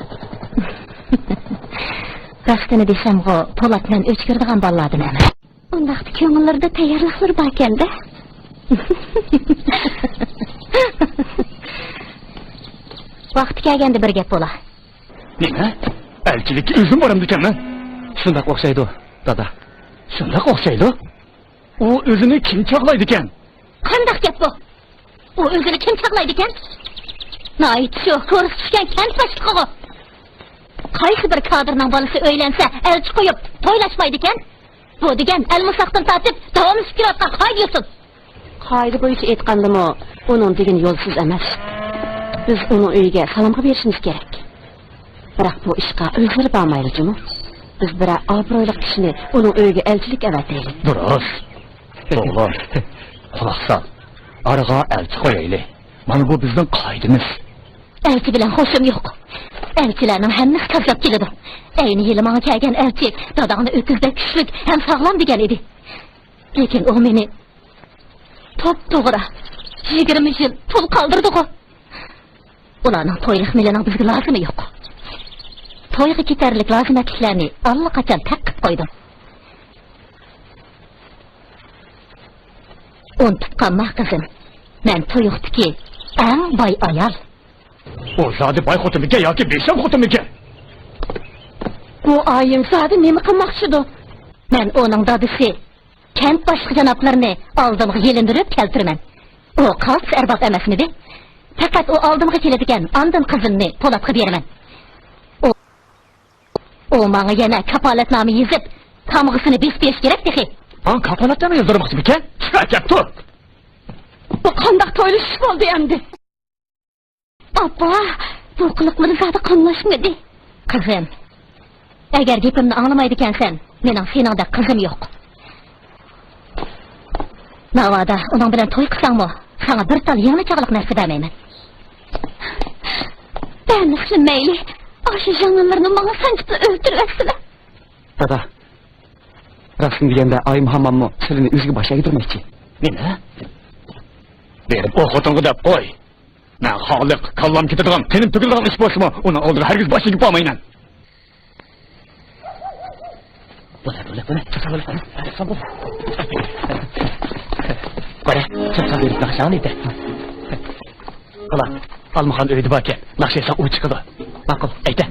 راستىنى دېسەمغۇ، پولات مەن ئۆچ كۆرىدىغان بالىلاردىن ئەمەس. ئۇنداقتا كۆڭۈللىرىدە تەييارلىقلىرى باركەن-دە. ۋاقتى كەلگەندە بىر گەپ بولا. نېمە؟ ئەلچىلىككە ئۆزۈم بارامدىكەنمەن؟ شۇنداق ئوخشايدۇ، دادا. شۇنداق ئوخشايدۇ؟ ئۇ ئۆزىنى كىم چاغلايدىكەن؟ قانداق گەپ بۇ؟ ئۇ ئۆزىنى كىم چاغلايدىكەن؟ ناھايىتى شۇ كورسا چۈشكەن كەنت باشلىقىغۇ. قايسى بىر كادىرنىڭ بالىسى ئۆيلەنسە، ئەلچى قويۇپ تويلاشمايدىكەن؟ بۇ دېگەن ئەلمىساقتىن تارتىپ داۋاملىشىپ كېلىۋاتقان قائىدە-يوسۇن. قائىدە بويىچە ئېيتقاندىمۇ، ئۇنىڭ دېگىنى يولسىز ئەمەس. بىز ئۇنىڭ ئۆيىگە سالامغا بېرىشىمىز كېرەك. بىراق بۇ ئىشقا ئۆزلىرى بارمايلى جۇمۇ. بىز بىرەر ئابرۇيلۇق كىشىنى ئۇنىڭ ئۆيىگە ئەلچىلىك ئەۋەتەيلى. دۇرۇس. ئوغلۇم، قۇلاق سال. ئارىغا ئەلچى قويايلى. مانا بۇ بىزنىڭ قائىدىمىز. ئەلچى بىلەن خوشۇم يوق. ئەلچىلەرنىڭ ھەممىسى كاززاپ كېلىدۇ. ئەينى يىلى ماڭا كەلگەن ئەلچى داداڭنى ئۆكۈزدەك كۈچلۈك ھەم ساغلام دېگەن ئىدى. لېكىن ئۇ مېنى توپتوغرا يىگىرمە يىل تۇل قالدۇردىغۇ. ئۇلارنىڭ تويلۇق مېلىنىڭ بىزگە لازىمى يوق. تويغا كېتەرلىك لازىمەتلىكلەرنى ئاللىقاچان تەق قىپ قويدۇم. ئۇنتۇپ قالما، قىزىم. مەن تۇيۇقتىكى ئەڭ باي ئايال. ئۇ زادى باي خوتۇنمىكەن ياكى بىشەم خوتۇنمىكەن؟ بۇ ئايىم زادى نېمە قىلماقچىدۇ؟ مەن ئۇنىڭ دادىسى، كەنت باشلىقى جانابلىرىنى ئالدىمغا يېلىندۇرۇپ كەلتۈرىمەن. ئۇ قالتىس ئەرباب ئەمەسمىدى؟ پەقەت ئۇ ئالدىمغا كېلىدىكەن، ئاندىن قىزىمنى پولاتقا بېرىمەن. ئۇ، ئۇ ماڭا يەنە كاپالەتنامە يېزىپ، تامغىسىنى بېسىپ بېرىش كېرەك تېخى. ماڭا كاپالەتنامە يازدۇرماقچىمىكەن؟ چىقار، كەپ تۇر. بۇ قانداق تويلىشىش بولدى ئەمدى؟ ئاپا، بۇ قىلىقلىرى زادى قاملاشمىدى. قىزىم، ئەگەر گېپىمنى ئاڭلىمايدىكەنسەن، مېنىڭ سېنىڭدەك قىزىم يوق. ناۋادا ئۇنىڭ بىلەن توي قىلساڭمۇ، ساڭا بىر تال يىڭنە چاغلىق نەرسە بەرمەيمەن. بەرمىسىلە مەيلى، ئاشۇ يىڭنىلىرىنى ماڭا سانجىپلا ئۆلتۈرۈۋەتسىلە. دادا، راستىنى دېگەندە، ئايىم ھامماممۇ سىلىنى ئۆزىگە باش ئەگدۈرمەكچى. نېمە؟ بېرىپ ئۇ خوتۇنغا دەپ قوي. مەن خالىق، كاللام كېتىدىغان، قېنىم تۆكۈلىدىغان ئىش بولسىمۇ، ئۇنىڭ ئالدىغا ھەرگىز باش ئېگىپ بارمايمەن. بولە، بولە، بولە. چىقسان بولە. چىقسان بولە. بولە، چىقسان بولە. ناخشاڭنى ئېيتە. قالا، ئالمىخان ئۆيدە باركەن. ناخشا ئېيتساڭ ئۇ چىقىدۇ. ماقۇل، ئېيتە.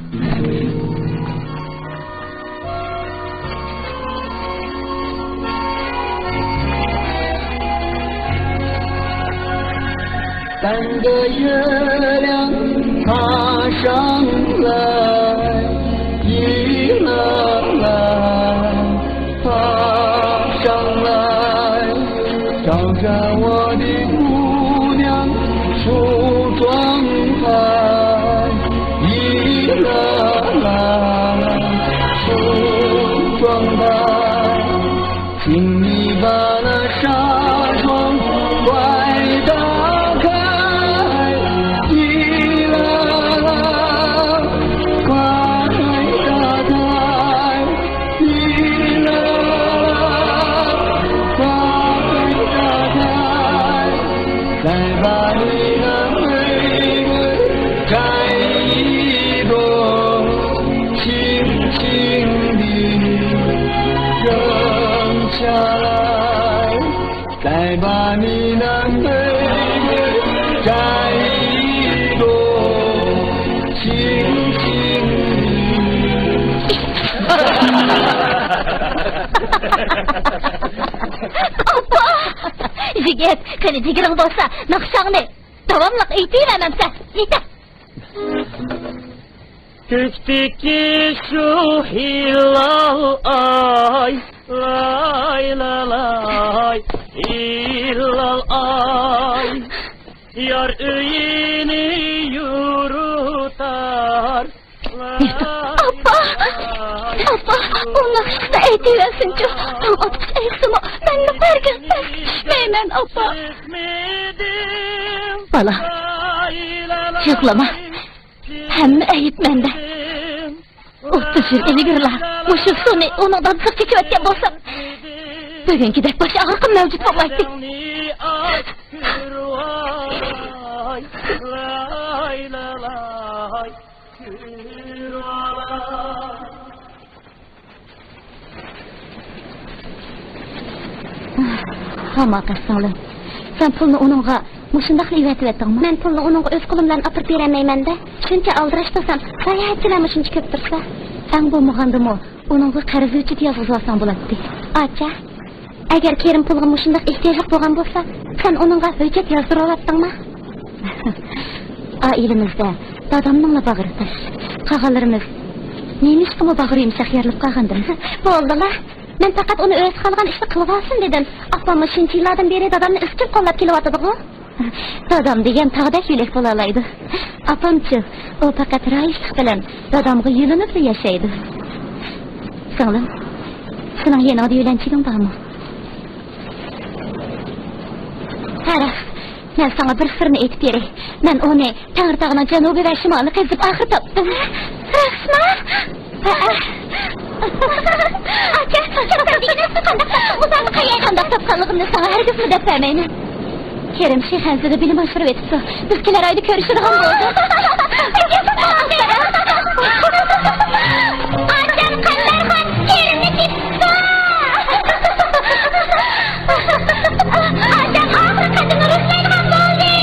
请你把那纱窗快打开，啦啦啦，快打开，啦啦啦，快打开。 再把你的玫瑰摘一朵，轻轻地扔下来。再把你的玫瑰摘一朵，轻轻地。 ئاپا! يىگىت، قېنى جىگىرىڭ بولسا، ناخشاڭنى داۋاملىق ئېيتىۋەرمەمسەن؟ ئېيتە! كۆكتىكى شۇ ھىلال ئاي، لاي لالاي، ھىلال ئاي، يار ئۆيىنى يورۇتار. ئاپا! ئاپا! ئۇ ناخشىسىنى ئېيتىۋەرسۇنچۇ! تاڭ ئاتقۇچە ئېيتسىمۇ، مەنمۇ ھەرگىز پەسكە چۈشمەيمەن، ئاپا! بالا، يىغلىما. ھەممە ئەيىب مەندە. ئوتتۇز يىل ئىلگىرىلا مۇشۇ سۇنى ئۇنىڭ دادىسىغا چېچىۋەتكەن بولسام، بۈگۈنكىدەك باش ئاغرىقىم مەۋجۇت بولمايتتى. ھاماقەت سىڭلىم، سەن پۇلنى ئۇنىڭغا مۇشۇنداقلا ئېۋەتىۋەتتىڭمۇ؟ مەن پۇلنى ئۇنىڭغا ئۆز قولۇم بىلەن ئاپىرىپ بېرەلمەيمەن-دە. شۇنچە ئالدىراش تۇرسام، ساياھەتچىلەرمۇ شۇنچە كۆپ تۇرسا. ئەڭ بولمىغاندىمۇ ئۇنىڭغا قەرز ھۆججىتى يازغۇزۇۋالساڭ بولاتتى. ئاچا، ئەگەر كېرىم پۇلغا مۇشۇنداق ئېھتىياجلىق بولغان بولسا، سەن ئۇنىڭغا ھۆججەت يازدۇرۇۋالاتتىڭما؟ ئائىلىمىزدە دادامنىڭلا باغرى تاش. قالغانلىرىمىز نېمىشقىمۇ باغرى يۇمشاق يارىلىپ قالغاندىم. بولدىلا. مەن پەقەت ئۇنى ئۆزى خالىغان ئىشنى قىلىۋالسۇن دېدىم. ئاپاممۇ شۇنچە يىللاردىن بېرى دادامنى ئىزچىل قوللاپ كېلىۋاتىدىغۇ. دادام دېگەن تاغدەك يۆلەك بولالايدۇ. ئاپامچۇ، ئۇ پەقەت رايىشلىق بىلەن دادامغا يۆلىنىپلا ياشايدۇ. سىڭلىم، سېنىڭ يېنىڭدا يۆلەنچۈكۈڭ بارمۇ؟ ھە، راست. مەن ساڭا بىر سىرنى ئېيتىپ بېرەي. مەن ئۇنى تەڭرىتاغنىڭ جەنۇبى ۋە شىمالىنى قېزىپ ئاخىرى تاپتىم. راستمۇ؟ ھەئە. ئاچا، ئاچا، سەن دېگىنى قانداق تاپتىڭ؟ ئۇلارنى قەيەردە؟ قانداق تاپقانلىقىمنى ساڭا ھەرگىزمۇ دەپ بەرمەيمەن. كېرىم شىخەنزىدە بىلىم ئاشۇرۇۋېتىپتۇ. بىز كېلەر ئايدا كۆرۈشىدىغان بولدۇق. ئاچام قەمبەرخان كېرىمنى تېپىپتۇ. ئاچام ئاخىرى قېتىم ئۇرۇشمايدىغان بولدى.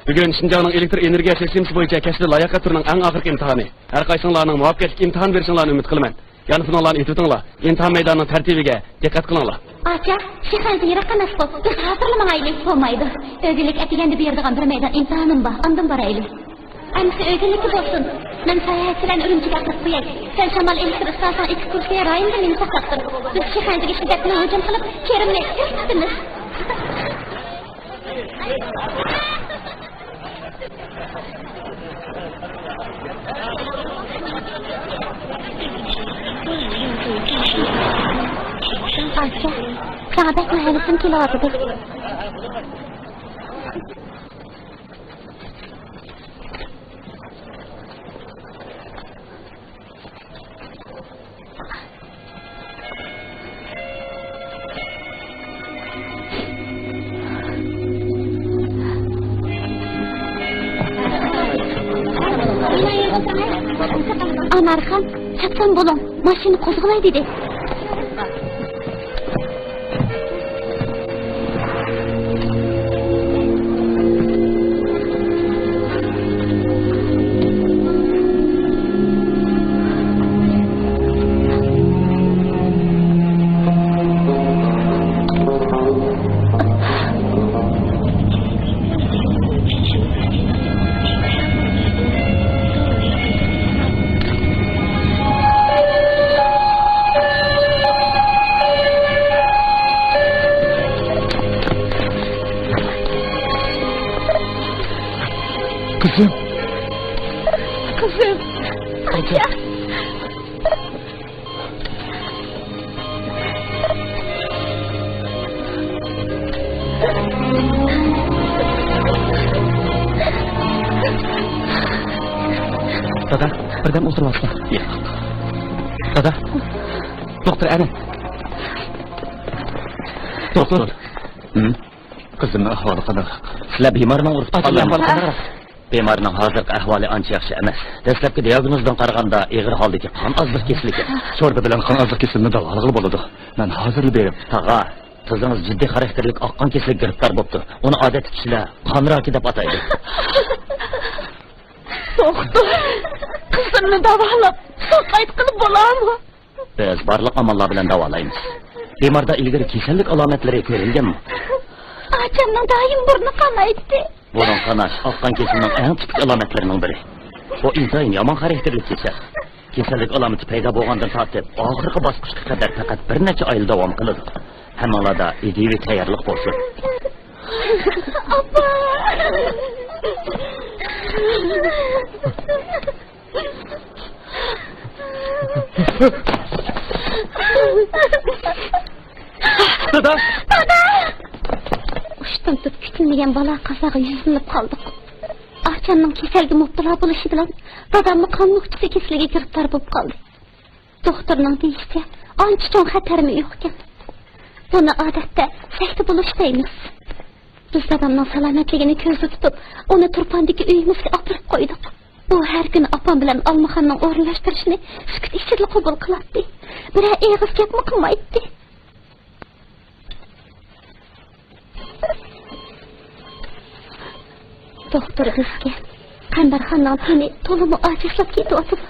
بۈگۈن شىنجاڭنىڭ ئېلېكتر ئېنېرگىيە سىستېمىسى بويىچە كەسپىي لاياقەت تۈرىنىڭ ئەڭ ئاخىرقى ئىمتىھانى. ھەر قايسىڭلارنىڭ مۇۋەپپەقىيەتلىك ئىمتىھان بېرىشىڭلارنى ئۈمىد قىلىمەن. يەنە شۇنىڭلارنى ئېيتىۋېتىڭلار، ئىمتىھان مەيدانىنىڭ تەرتىپىگە دىققەت قىلىڭلار. ئاچا، شىخەنزە يىراققا ئەمەسقۇ، بىز ھازىرلا ماڭايلى. بولمايدۇ. ئۆگۈنلۈك ئەتىگەندە بېرىدىغان بىر مەيدان ئىمتىھانىم بار، ئاندىن بارايلى. ئەمىسە ئۆگۈنلۈككە بولسۇن. مەن ساياھەتچىلەرنى ئۈرۈمچىگە ئاپىرىپ قوياي. سەن شامال ئېلېكتر ئىستانسىسىنىڭ ئېكسكۇرسىيە رايونىدا مېنى ساقلاپ تۇر. بىز شىخەنزىگە شىددەت بىلەن ھۇجۇم قىلىپ، كېرىمنى تىرىشتۇرىمىز. ئاچا، ساڭا بەكمۇ ھەۋىسىم كېلىۋاتىدۇ. ئەرخان، چاپسان بولۇڭ، ماشىنا قوزغىلاي دېدى. قىزىم. قىزىم. ئاچا. دادا، بىردەم ئولتۇرۇۋالسىلا. ياق. دادا، دوختۇر ئەنە. دوختۇر. ھىم؟ قىزىمنىڭ ئەھۋالى قانداق؟ سىلەر بىمارنىڭ ئۇرۇپ ئاچا، تۇتقانلىرىنى ئەھۋالى قانداقراق؟ بىمارنىڭ ھازىرقى ئەھۋالى ئانچە ياخشى ئەمەس. دەسلەپكى دىئاگنوزدىن قارىغاندا ئېغىر ھالدىكى قان ئازلىق كېسىلى ئىكەن. شورپا بىلەن قان ئازلىق كېسىلىنى داۋالىغىلى بولىدۇ. مەن ھازىرلا بېرىپ. تاغا، قىزىڭىز جىددىي خاراكتېرلىك ئاق قان كېسىلىگە گىرىپتار بوپتۇ. ئۇنى ئادەتتە كىشىلەر قان راكى دەپ ئاتايدۇ. دوختۇر، قىزىمنى داۋالاپ ساقايتقىلى بولامۇ؟ بىز بارلىق ئاماللار بىلەن داۋالايمىز. بىماردا ئىلگىرى كېسەللىك ئالامەتلىرى كۆرۈلگەنمۇ؟ ئاچامنىڭ دائىم بۇرنى قانايتتى. بۇرۇن قاناش ئاق قان كېسىلىنىڭ ئەڭ تىپىك ئالامەتلىرىنىڭ بىرى. بۇ ئىنتايىن يامان خاراكتېرلىك كېسەل. كېسەللىك ئالامىتى پەيدا بولغاندىن تارتىپ ئاخىرقى باسقۇچقا قەدەر پەقەت بىر نەچچە ئايلا داۋام قىلىدۇ. ھەممىڭلاردا ئىدىيىۋى تەييارلىق بولسۇن. ئاپا! دادا! دادا! ئۇشتۇمتۇت كۈتۈلمىگەن بالا قازاغا يۈزلىنىپ قالدۇق. ئاچامنىڭ كېسەلگە مۇپتىلا بولۇشى بىلەن داداممۇ قان نۇقچىسى كېسىلىگە گىرىپتار بولۇپ قالدى. دوختۇرنىڭ دېيىشىچە، ئانچە چوڭ خەتەرمۇ يوقكەن. بۇنى ئادەتتە سەكتە بولۇش دەيمىز. بىز دادامنىڭ سالامەتلىكىنى كۆزدە تۇتۇپ، ئۇنى تۇرپاندىكى ئۆيىمىزگە ئاپىرىپ قويدۇق. ئۇ ھەر كۈنى ئاپام بىلەن ئالمىخاننىڭ ئورۇنلاشتۇرۇشىنى سۈكۈت ئىچىدىلا قوبۇل قىلاتتى. بىرەر ئېغىز گەپمۇ قىلمايتتى. دوختۇر بىزگە قەمبەرخاننىڭ تېنى تولىمۇ ئاجىزلاپ كېتىۋاتىدۇ.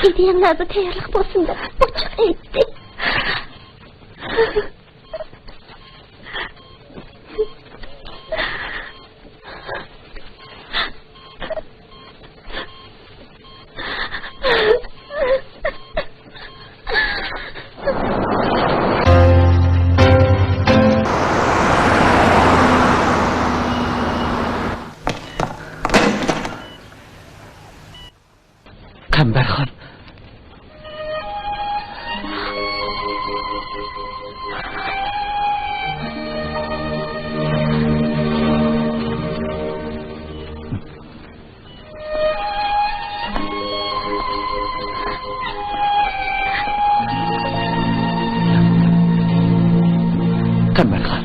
ئىدىيەڭلەردە تەييارلىق بولسۇن دەپ ئوچۇق ئېيتتى. قەمبەرخان. قەمبەرخان.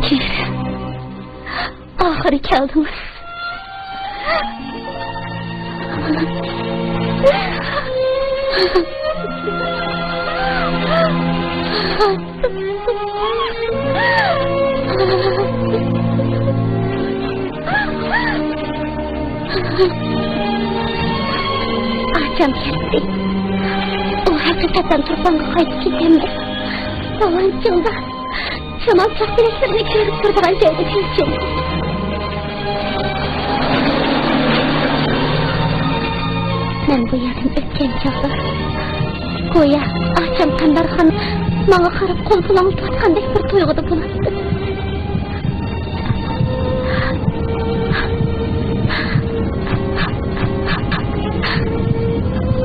كېرىم، ئاخىرى كەلدىڭىز. ئاچام كەتتى. ئۇ ھەقىقەتەن تۇرپانغا قايتىپ كېتەلمەس. بالاڭ چىڭدا شامال چاقپەلەكلىرىنى كۆرۈپ تۇرىدىغان جايدا تىنچىم. مەن بۇ يەردىن ئۆتكەن چاغدا، گويا ئاچام قەمبەرخان ماڭا قاراپ قول پۇلاڭلىتىۋاتقاندەك بىر تۇيغۇدا بولاتتىم.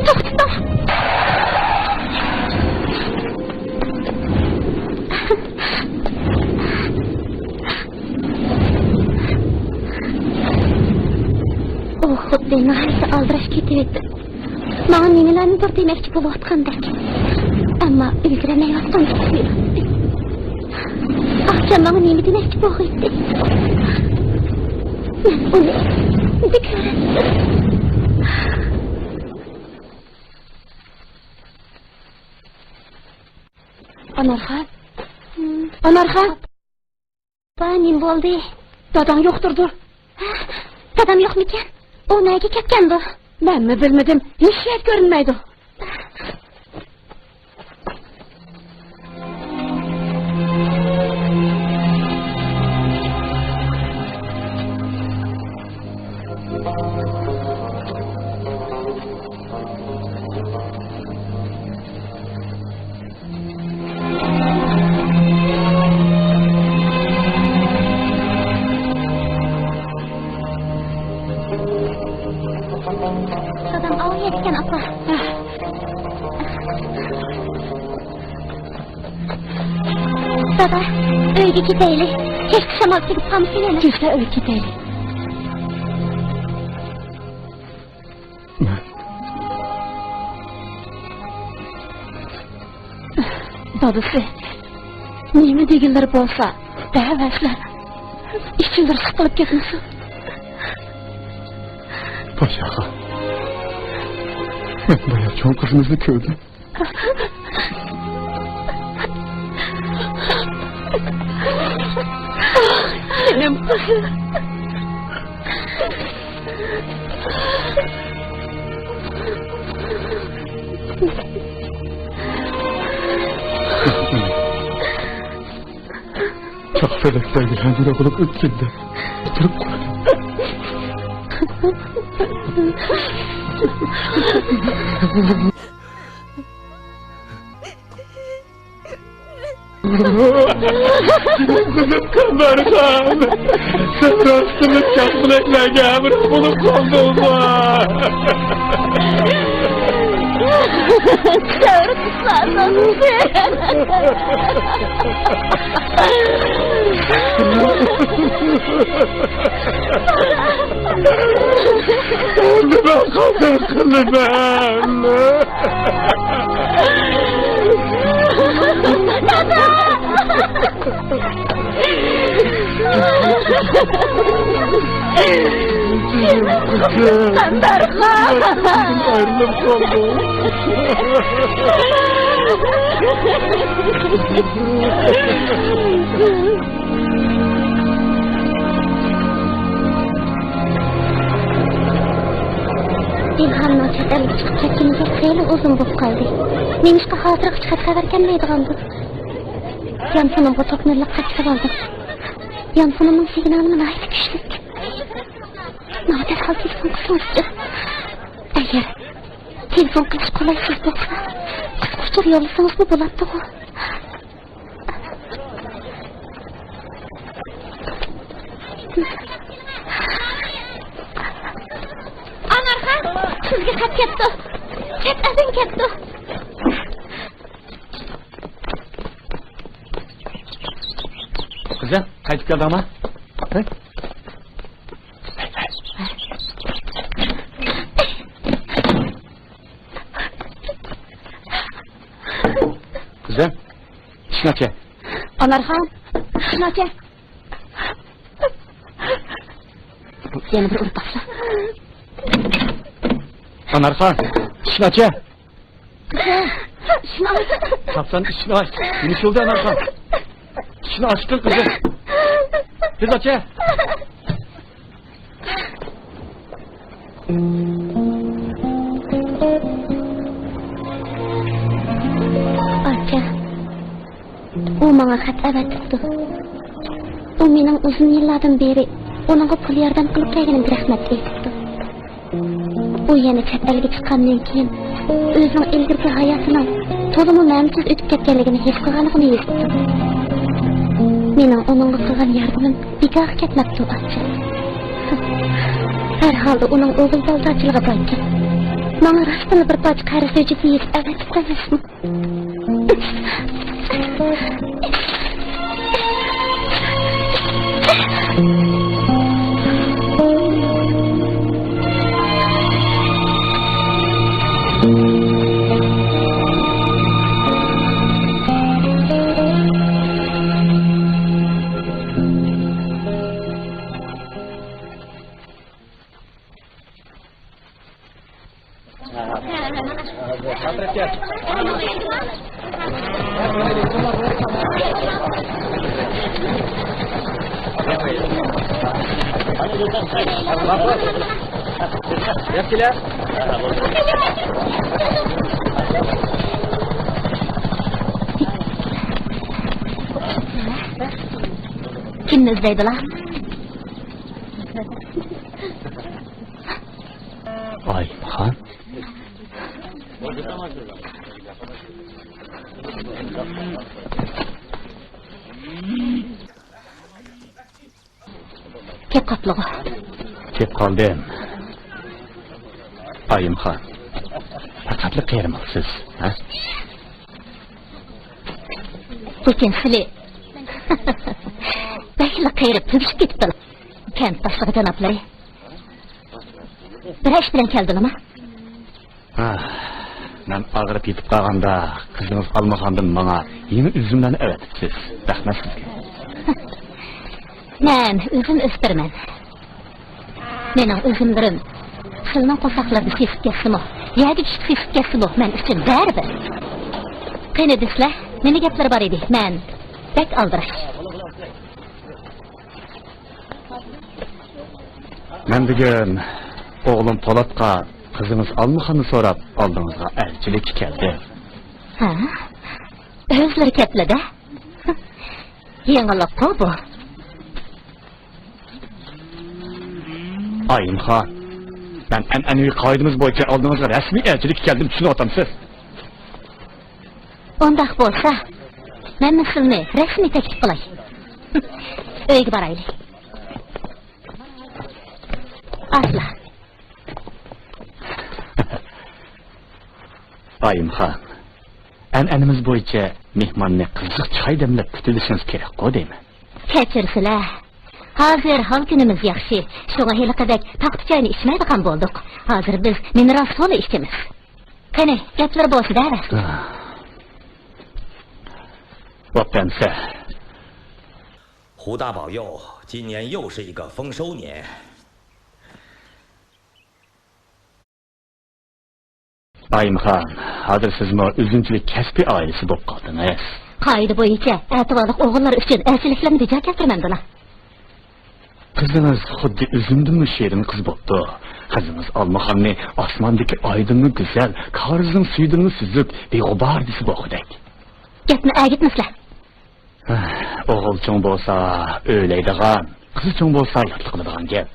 توختىما! ئۇ خۇددى ناھايىتى ئالدىراش كېتىۋېتىپ، ماڭا نېمىلەرنىدۇر دېمەكچى بولۇۋاتقاندەك. ئەمما ئۈلگۈرەلمەيۋاتقاندەك تۇيۇلاتتى. ماڭا نېمە دېمەكچى بولغىيتتى؟ مەن ئۇنى نېمە كۆرەتتىم؟ ئانارخان؟ ئانارخان؟ ۋاي، نېمە بولدى؟ داداڭ يوقتۇردۇ. دادام يوقمىكەن؟ ئۇ نەگە كەتكەندۇ؟ مەنمۇ بىلمىدىم. ھېچ يەردە كۆرۈنمەيدۇ. دادام ئاۋۇ يەردىكەن، ئاپا. دادا، ئۆيگە كېتەيلى. كەچكە شامال تېگىپ قالمىسۇن يەنە. كەچتە ئۆيگە كېتەيلى. دادىسى نېمە دېگۈلىرى بولسا، دەۋەرسىلە. ئىچىلىرى سىقىلىپ كەتمىسۇن. پاشاخان، مەن بايا چوڭ قىزىمىزنى كۆردۈم. جېنىم قىزىم. چاق پەلەكلەرگە ھەمراھ بولۇپ ئۆتكەندە تۇرۇپ قالدىم. قىزىم قەمبەرخان، سەن راستتىنلا چاقپەلەكلەرگە ھەمراھ بولۇپ قالدىڭمۇ؟ نېمە قىلدىڭ، قىلىمەن؟ دادا! قەمبەرخان! ئايرىلىپ قالدۇق. ئىلھامنىڭ چەت ئەلگە چىقىپ كەتكىنىگە خېلى ئۇزۇن بولۇپ قالدى. نېمىشقا خاتىرە ئۇچقاچ خەۋەر كەلمەيدىغاندۇ؟ يانفونۇمغا توك نۇرلۇق خەت سالدىم. يانفونۇمنىڭ سىگنالىمۇ ناھايىتى كۈچلۈك. ماڭا دەرھال تېلېفون قىلسىڭىزچۇ؟ ئەگەر تېلېفون قىلىش قولايسىز بولسا، قىسقا ئۇچۇر يوللىسىڭىزمۇ بولاتتىغۇ. ئانارخان، سىزگە خەت كەپتۇ. چەت ئەلدىن كەپتۇ. قىزىم، قايتىپ كەلدىڭما؟ ھە؟ قىزىم، ئىشىكنى ئاچە. ئانارخان، ئىشىكنى ئاچە. يەنە بىر ئۇرۇپ باقسا. ئانارخان، ئىشىكنى ئاچە. قىزىم، ئىشىكنى ئاچ. قاپسان، ئىشىكنى ئاچ. نېمە ئىش بولدى، ئانارخان؟ ئىشىكنى ئاچقىن، قىزىم. تېز ئاچە. ئاچا، ئۇ ماڭا خەت ئەۋەتىپتۇ. ئۇ مېنىڭ ئۇزۇن يىللاردىن بېرى ئۇنىڭغا پۇل ياردەم قىلىپ كەلگىنىمگە رەھمەت ئېيتىپتۇ. ئۇ يەنە چەت ئەلگە چىققاندىن كېيىن، ئۆزىنىڭ ئىلگىرىكى ھاياتىنىڭ تولىمۇ مەنىسىز ئۆتۈپ كەتكەنلىكىنى ھېس قىلغانلىقىنى يېزىپتۇ. مېنىڭ ئۇنىڭغا قىلغان ياردىمىم بىكارغا كەتمەپتۇ، ئاچا. ھەر ھالدا ئۇنىڭ ئوغۇل بالىدارچىلىقى باركەن. ماڭا راستتىنلا بىر پارچە قەرز ھۆججىتى يېزىپ ئەۋەتىپ قويماسمۇ؟ كىمنى ئىزدەيدىلا؟ ئايىمخان. كەپ قاپلىغۇ. كەپ قالدىم. ئايىمخان، پەقەتلا قېرىماپسىز، ھە؟ لېكىن سىلى بەكلا قېرىپ تۈگىشىپ كېتىپتىلا. كەنت باشلىقى جانابلىرى، بىر ئىش بىلەن كەلدىلىما؟ ھا، مەن ئاغرىپ يېتىپ قالغاندا، قىزىڭىز ئالمىخاندىن ماڭا يېڭى ئۈزۈملەرنى ئەۋەتىپسىز. رەھمەت سىزگە. مەن ئۈزۈم ئۆستۈرىمەن. مېنىڭ ئۈزۈملىرىم سىلنىڭ قورساقلىرىدا سېسىپ كەتسىمۇ، يەرگە چۈشۈپ سېسىپ كەتسىمۇ، مەن ئۈچۈن بەرىبىر. قېنى دېسىلە، نېمە گەپلىرى بار ئىدى؟ مەن بەك ئالدىراش. مەن بۈگۈن ئوغلۇم پولاتقا قىزىڭىز ئالمىخاننى سوراپ ئالدىڭىزغا ئەلچىلىككە كەلدىم. ھە؟ ئۆزلىرى كەپلىدە؟ يېڭىلىققۇ بۇ. ئايىمخان، مەن ئەنئەنىۋى قائىدىمىز بويىچە ئالدىڭىزغا رەسمىي ئەلچىلىككە كەلدىم، چۈشىنىۋاتامسىز؟ ئۇنداق بولسا، مەنمۇ سىلنى رەسمىي تەكلىپ قىلاي. ئۆيگە بارايلى. ئاسلا. ئايىمخان، ئەنئەنىمىز بويىچە مېھماننى قىزىق چاي دەملەپ كۈتۈۋېلىشىڭىز كېرەكقۇ دەيمەن. كەچۈرسىلە، ھازىر ھال كۈنىمىز ياخشى، شۇڭا ھېلىقىدەك تاختا چاينى ئىچمەيدىغان بولدۇق. ھازىر بىز مىنېرال سۇنى ئىچىمىز. قېنى، گەپلىرى بولسا دەۋەرسىلە. بوپتۇ ئەمىسە. 胡大保佑，今年又是一个丰收年。 ئايىمخان، ھازىر سىزمۇ ئۈزۈمچىلىك كەسپىي ئائىلىسى بولۇپ قالدىڭىز. قائىدە بويىچە ئەتىۋارلىق ئوغۇللار ئۈچۈن ئەلچىلىكلەرنى بىجا كەلتۈرمەمدىلا. قىزىڭىز خۇددى ئۈزۈمدىنمۇ شېرىن قىز بوپتۇ. قىزىڭىز ئالمىخاننى ئاسماندىكى ئايدىنمۇ گۈزەل، كارىزنىڭ سۈيىدىنمۇ سۈزۈك، بىغۇبار دېسە بولغۇدەك. گەپنى ئەگىتمىسىلە. ئوغۇل چوڭ بولسا ئۆيلەيدىغان، قىز چوڭ بولسا ياتلىق قىلىدىغان گەپ.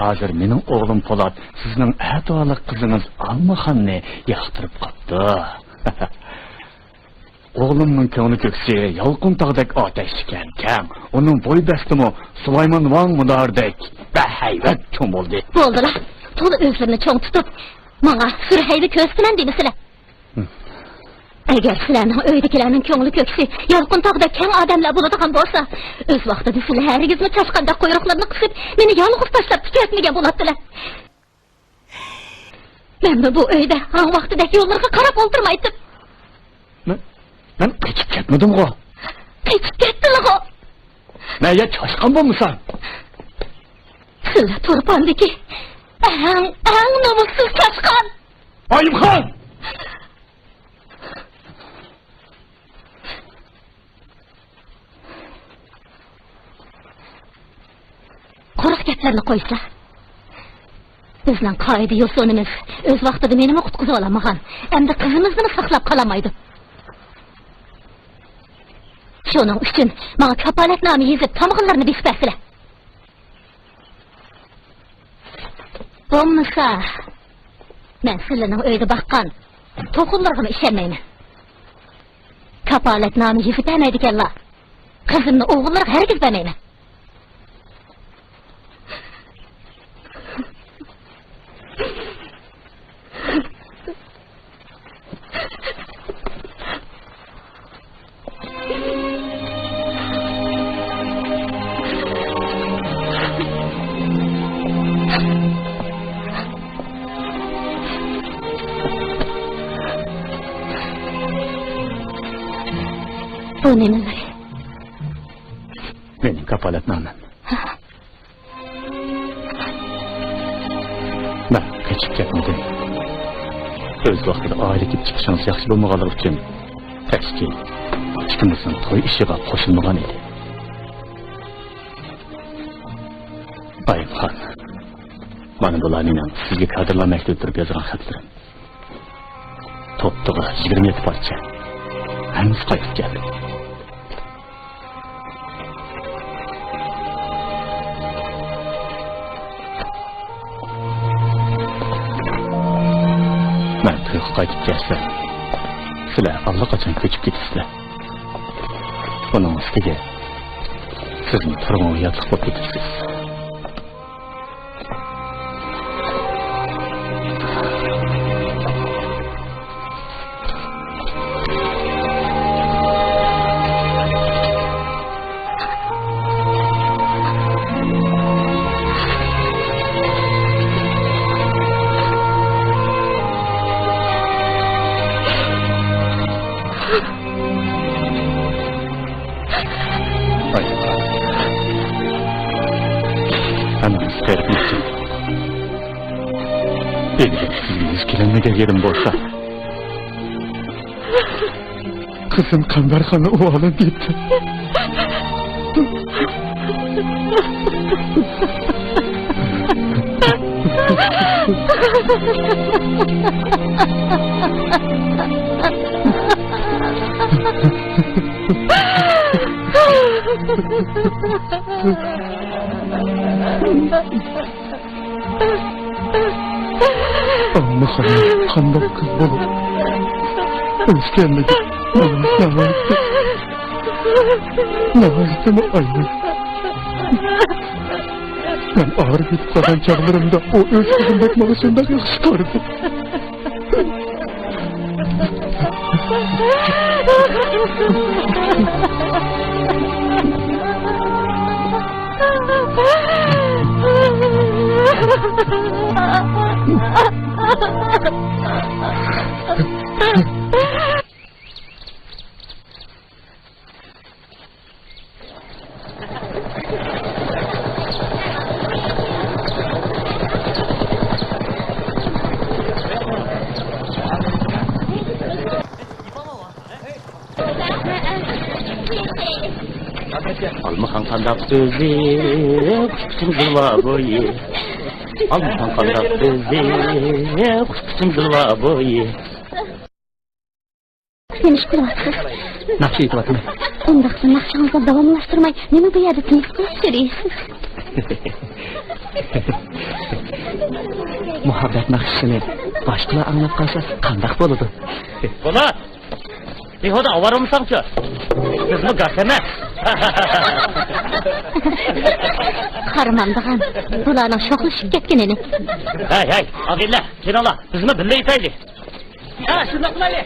ھازىر مېنىڭ ئوغلۇم پولات سىزنىڭ ئەتىۋارلىق قىزىڭىز ئالمىخاننى ياقتۇرۇپ قاپتۇ. ئوغلۇمنىڭ كۆڭلى كۆكسى يالقۇن تاغدەك ئاتەشلىكەن، كەڭ. ئۇنىڭ بوي بەستىمۇ سۇلايمان ۋاڭ مۇنارىدەك بەھەيۋەت چوڭ بولدى. بولدىلا، تولا ئۆزلىرىنى چوڭ تۇتۇپ، ماڭا سۈر ھەيۋە كۆرسىتىمەن دېمىسىلە. ئەگەر سىلەرنىڭ ئۆيدىكىلەرنىڭ كۆڭلى كۆكسى يالقۇن تاغدەك كەڭ ئادەملەر بولىدىغان بولسا، ئۆز ۋاقتىدا سىلەر ھەرگىزمۇ چاشقاندەك قۇيرۇقلىرىنى قىسىپ، مېنى يالغۇز تاشلاپ كېتىۋەتمىگەن بولاتتىلە. مەنمۇ بۇ ئۆيدە ھاڭ ۋاقتىدەك يوللىرىغا قاراپ ئولتۇرمايتتىم. مەن، مەن قېچىپ كەتمىدىمغۇ؟ قېچىپ كەتتىلىغۇ؟ مەن يا چاشقان بولمىسام؟ سىلەر تۇرپاندىكى ئەڭ، ئەڭ نومۇسسىز چاشقان! ئايىمخان! قۇرۇق گەپلەرنى قويسىلا. بىزنىڭ قائىدە-يوسۇنىمىز ئۆز ۋاقتىدا مېنىمۇ قۇتقۇزۇۋالالمىغان، ئەمدى قىزىمىزنىمۇ ساقلاپ قالالمايدۇ. شۇنىڭ ئۈچۈن ماڭا كاپالەتنامە يېزىپ، تامغىلىرىنى بېسىپ بەرسىلە. بولمىسا، مەن سىلىنىڭ ئۆيدە باققان توخۇلىرىغىمۇ ئىشەنمەيمەن. كاپالەتنامە يېزىتەلمەيدىكەنلا، قىزىمنى ئوغۇللىرىغا ھەرگىز بەرمەيمەن. 不能了。 مېنىڭ كاپالەتنامەم. مەن قېچىپ كەتمىدىم. ئۆز ۋاقتىدا ئائىلە كېلىپ چىقىشىڭىز ياخشى بولمىغانلىقى ئۈچۈن تەشكىل ئىككىمىزنىڭ توي ئىشىغا قوشۇلمىغان ئىدى. ئايۇبخان، مانا بۇلار مېنىڭ سىزگە كادىرلار مەكتىۋىدە تۇرۇپ يازغان خەتلىرىم. توپتوغرا يىگىرمە يەتتە پارچە. ھەممىسى قايتىپ كەلدى. مەن تويغا قايتىپ كەلسەم، سىلەر ئاللىقاچان كۆچۈپ كېتىپسىلەر. بۇنىڭ ئۈستىگە سىزمۇ تۇرغۇنغا ياتلىق بولۇپ كېتىپسىز. ئەمما سەرپىنچىم، ئەگەر سىزگە يۈز كېلەلمىگەن يېرىم بولسا، قىزىم قەمبەرخاننىڭ ئۇۋالىنى دېيىپتۇ. ئالمىخانىم قانداق قىز بولۇپ ئۆسكەنلىكى ماڭا ناھايىتى، ناھايىتىمۇ ئايان. مەن ئاغرىپ يېتىپ قالغان چاغلىرىمدا ئۇ ئۆز قىزىمدەك ماڭا شۇنداق ياخشى قارىدى. ئالمىخان قانداق ئۆزى، قۇشقىچىم زىلۋا بويى. ئالمىخان قانداق ئۆزى، قۇشقىچىم زىلۋا بويى. نېمە ئىش قىلىۋاتىسىز؟ ناخشا ئېيتىۋاتىمەن. ئۇنداقتا ناخشىڭىزنى داۋاملاشتۇرماي، نېمە بۇ يەردە تىنىشقا سۈرىسىز؟ مۇھەببەت ناخشىسىنى باشقىلار ئاڭلاپ قالسا قانداق بولىدۇ؟ بولات! بىھۇدە ئاۋارە بولمىساڭچۇ؟ بىزمۇ گاس ئەمەس. قارىمامدىغان، بۇلارنىڭ شوخلىشىپ كەتكىنىنى. ھەي، ھەي، ئاغىنىلەر، كېلىڭلار، بىزمۇ بىللە ئېيتايلى. ھە، شۇنداق قىلايلى.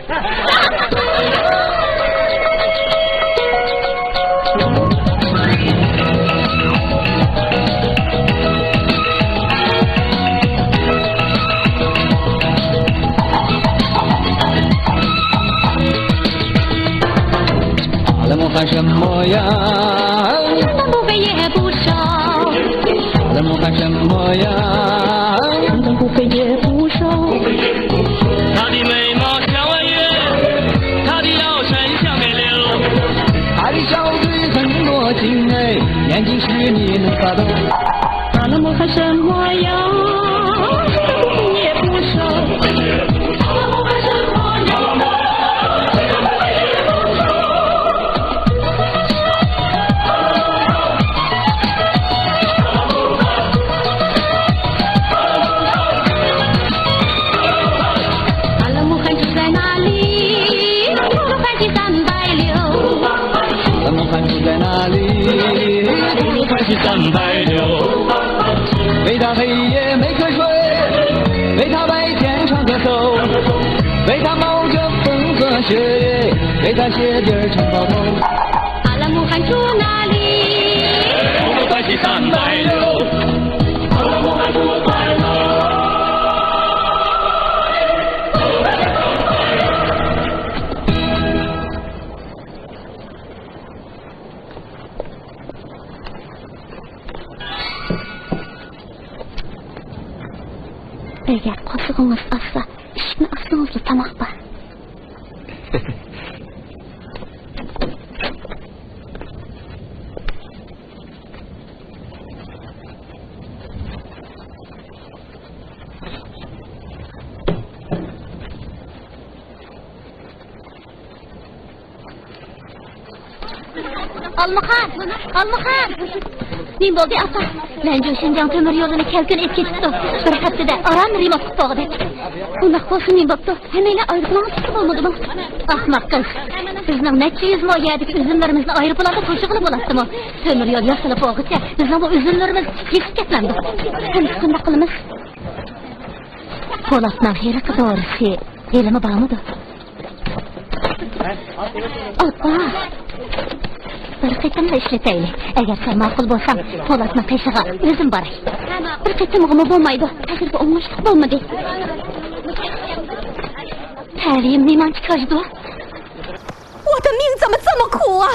ئەگەر قورسىقىڭىز ئاچسا، ئىشىكنى ئاچسىڭىزلا تاماق بار. ئالمىخان! ئالمىخان! نېمە بولدى، ئاپا؟ لەنجۇ شىنجاڭ تۆمۈر يولىنى كەلكۈن ئېلىپ كېتىپتۇ. بىر ھەپتىدە ئاران رېمونت قىلىپ بولغۇدەك. ئۇنداق بولسا نېمە بوپتۇ؟ ھەممەيلەن ئايروپىلانغا چىقسا بولمىدىمۇ؟ ئەخمەق قىز. بىزنىڭ نەچچە يۈز مو يەردىكى ئۈزۈملىرىمىزنى ئايروپىلاندا توشۇغىلى بولاتتىمۇ؟ تۆمۈر يول ياسىلىپ بولغۇچە بىزنىڭ بۇ ئۈزۈملىرىمىز يېتىپ كەتمەمدۇ؟ قېنى، قانداق قىلىمىز؟ پولاتنىڭ ھېلىقى دورىسى ھېلىمۇ بارمىدۇ؟ ئاپا! بىر قېتىملا ئىشلىتەيلى. ئەگەر سەن ماقۇل بولساڭ، پولاتنىڭ قېشىغا ئۆزۈم باراي. بىر قېتىمغىمۇ بولمايدۇ. تەجرىبە ئوڭۇشلۇق بولمىدى. 他的命怎么这么苦啊？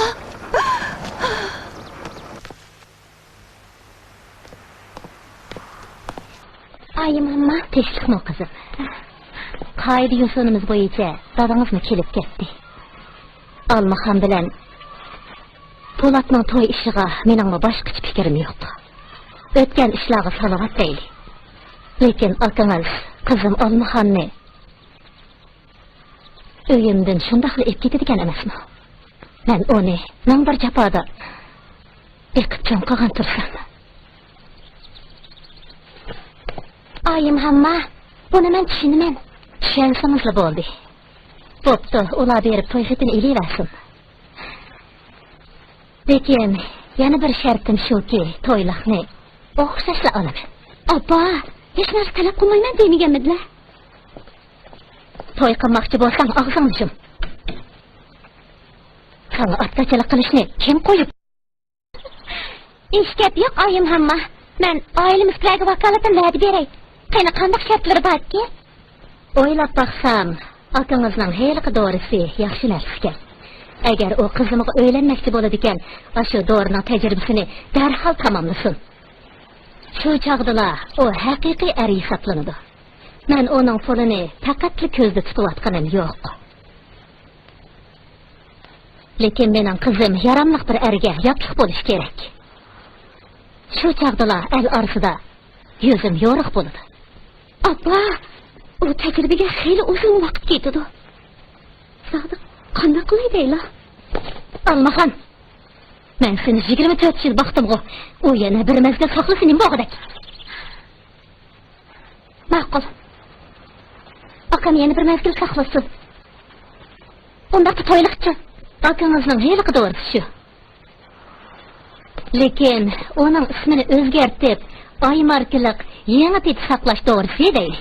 ئايىم ھەمما. تىنچلىقمۇ، قىزىم؟ قائىدە-يوسۇنىمىز بويىچە دادىڭىزمۇ كېلىپ كەتتى. ئالمىخان بىلەن پولاتنىڭ توي ئىشىغا مېنىڭمۇ باشقىچە پىكرىم يوق. ئۆتكەن ئىشلارغا سالاۋات دەيلى. لېكىن ئاكىڭىز قىزىم ئالمىخاننى ئۆيۈمدىن شۇنداقلا ئېلىپ كېتىدىكەن ئەمەسمۇ؟ مەن ئۇنى مىڭ بىر جاپادا بېقىپ چوڭ قىلغان تۇرسام. ئايىم ھەمما، بۇنى مەن چۈشىنىمەن. چۈشەنسىڭىزلا بولدى. بوپتۇ، ئۇلار بېرىپ توي خېتىنى ئېلىۋەرسۇن. لېكىن يەنە بىر شەرتىم شۇكى، تويلۇقنى ئوخشاشلا ئالىمەن. ئاپا، ھېچ نەرسە تەلەپ قىلمايمەن دېمىگەنمىدىلە؟ توي قىلماقچى بولساڭ ئاغزىڭنى يۇم. ساڭا ئاتكاچىلىق قىلىشنى كىم قويۇپ؟ ھېچ گەپ يوق، ئايىم ھەمما. مەن ئائىلىمىزدىكىلەرگە ۋاكالىتەن ۋەدە بېرەي. قېنى، قانداق شەرتلىرى باركى؟ ئويلاپ باقسام، ئاكىڭىزنىڭ ھېلىقى دورىسى ياخشى نەرسىكەن. ئەگەر ئۇ قىزىمغا ئۆيلەنمەكچى بولىدىكەن، ئاشۇ دورىنىڭ تەجرىبىسىنى دەرھال تاماملىسۇن. شۇ چاغدىلا ئۇ ھەقىقىي ئەر ھېسابلىنىدۇ. مەن ئۇنىڭ پۇلىنى پەقەتلا كۆزدە تۇتۇۋاتقىنىم يوق. لېكىن مېنىڭ قىزىم ياراملىق بىر ئەرگە ياتلىق بولۇشى كېرەك. شۇ چاغدىلا ئەل ئارىسىدا يۈزۈم يورۇق بولىدۇ. ئاپا، ئۇ تەجرىبىگە خېلى ئۇزۇن ۋاقىت كېتىدۇ. سادىق، قانداق قىلاي دەيلا؟ ئالمىخان، مەن سېنى يىگىرمە تۆت يىل باقتىمغۇ، ئۇ يەنە بىر مەزگىل ساقلىسا نېمە بولغۇدەك؟ ماقۇل. ئاكام يەنە بىر مەزگىل ساقلىسۇن. ئۇنداقتا تويلۇقچۇ؟ ئاكىڭىزنىڭ ھېلىقى دورىسى شۇ. لېكىن ئۇنىڭ ئىسمىنى ئۆزگەرتىپ، ئاي ماركىلىق يېڭى تىپ ساقلاش دورىسى دەيلى.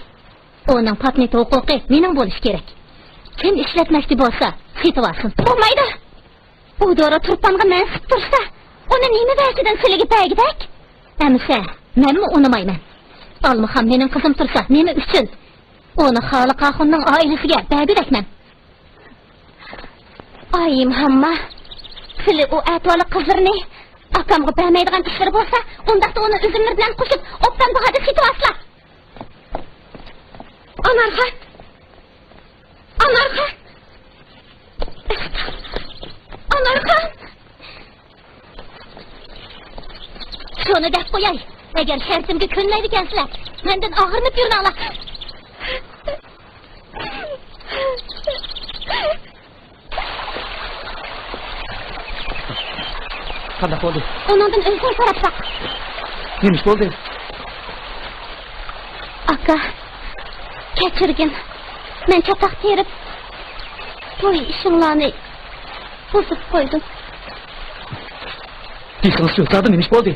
ئۇنىڭ پاتېنت ھوقۇقى مېنىڭ بولۇشى كېرەك. كىم ئىشلەتمەكچى بولسا، سېتىۋالسۇن. بولمايدۇ. ئۇ دورا تۇرپانغا مەنسۇپ تۇرسا، ئۇنى نېمە ۋەجىدىن سىلىگە بەرگۈدەك؟ ئەمىسە، مەنمۇ ئۇنىمايمەن. ئالمىخان مېنىڭ قىزىم تۇرسا، نېمە ئۈچۈن ئۇنى خالىق ئاخۇننىڭ ئائىلىسىگە بەرگۈدەكمەن؟ ئايىم ھامما، سىلى ئۇ ئەتىۋارلىق قىزلىرىنى ئاكامغا بەرمەيدىغان ئىشلىرى بولسا، ئۇنداقتا ئۇنى ئۈزۈملىرى بىلەن قوشۇپ، ئوبدان باھادا سېتىۋالسىلا. ئانارخان! ئانارخان! ئانارخان! شۇنى دەپ قوياي، ئەگەر شەرتىمگە كۆنمەيدىكەنسىلەر، مەندىن ئاغرىنىپ يۈرمەڭلار. قانداق بولدى؟ ئۇنىڭدىن ئۆزىنى سوراپ باق. نېمە ئىش بولدى؟ ئاكا، كەچۈرگىن. مەن چاتاق تېرىپ، بۇ ئىشىڭلارنى بۇزۇپ قويدۇم. دېسىڭىزچۇ، زادى نېمە ئىش بولدى؟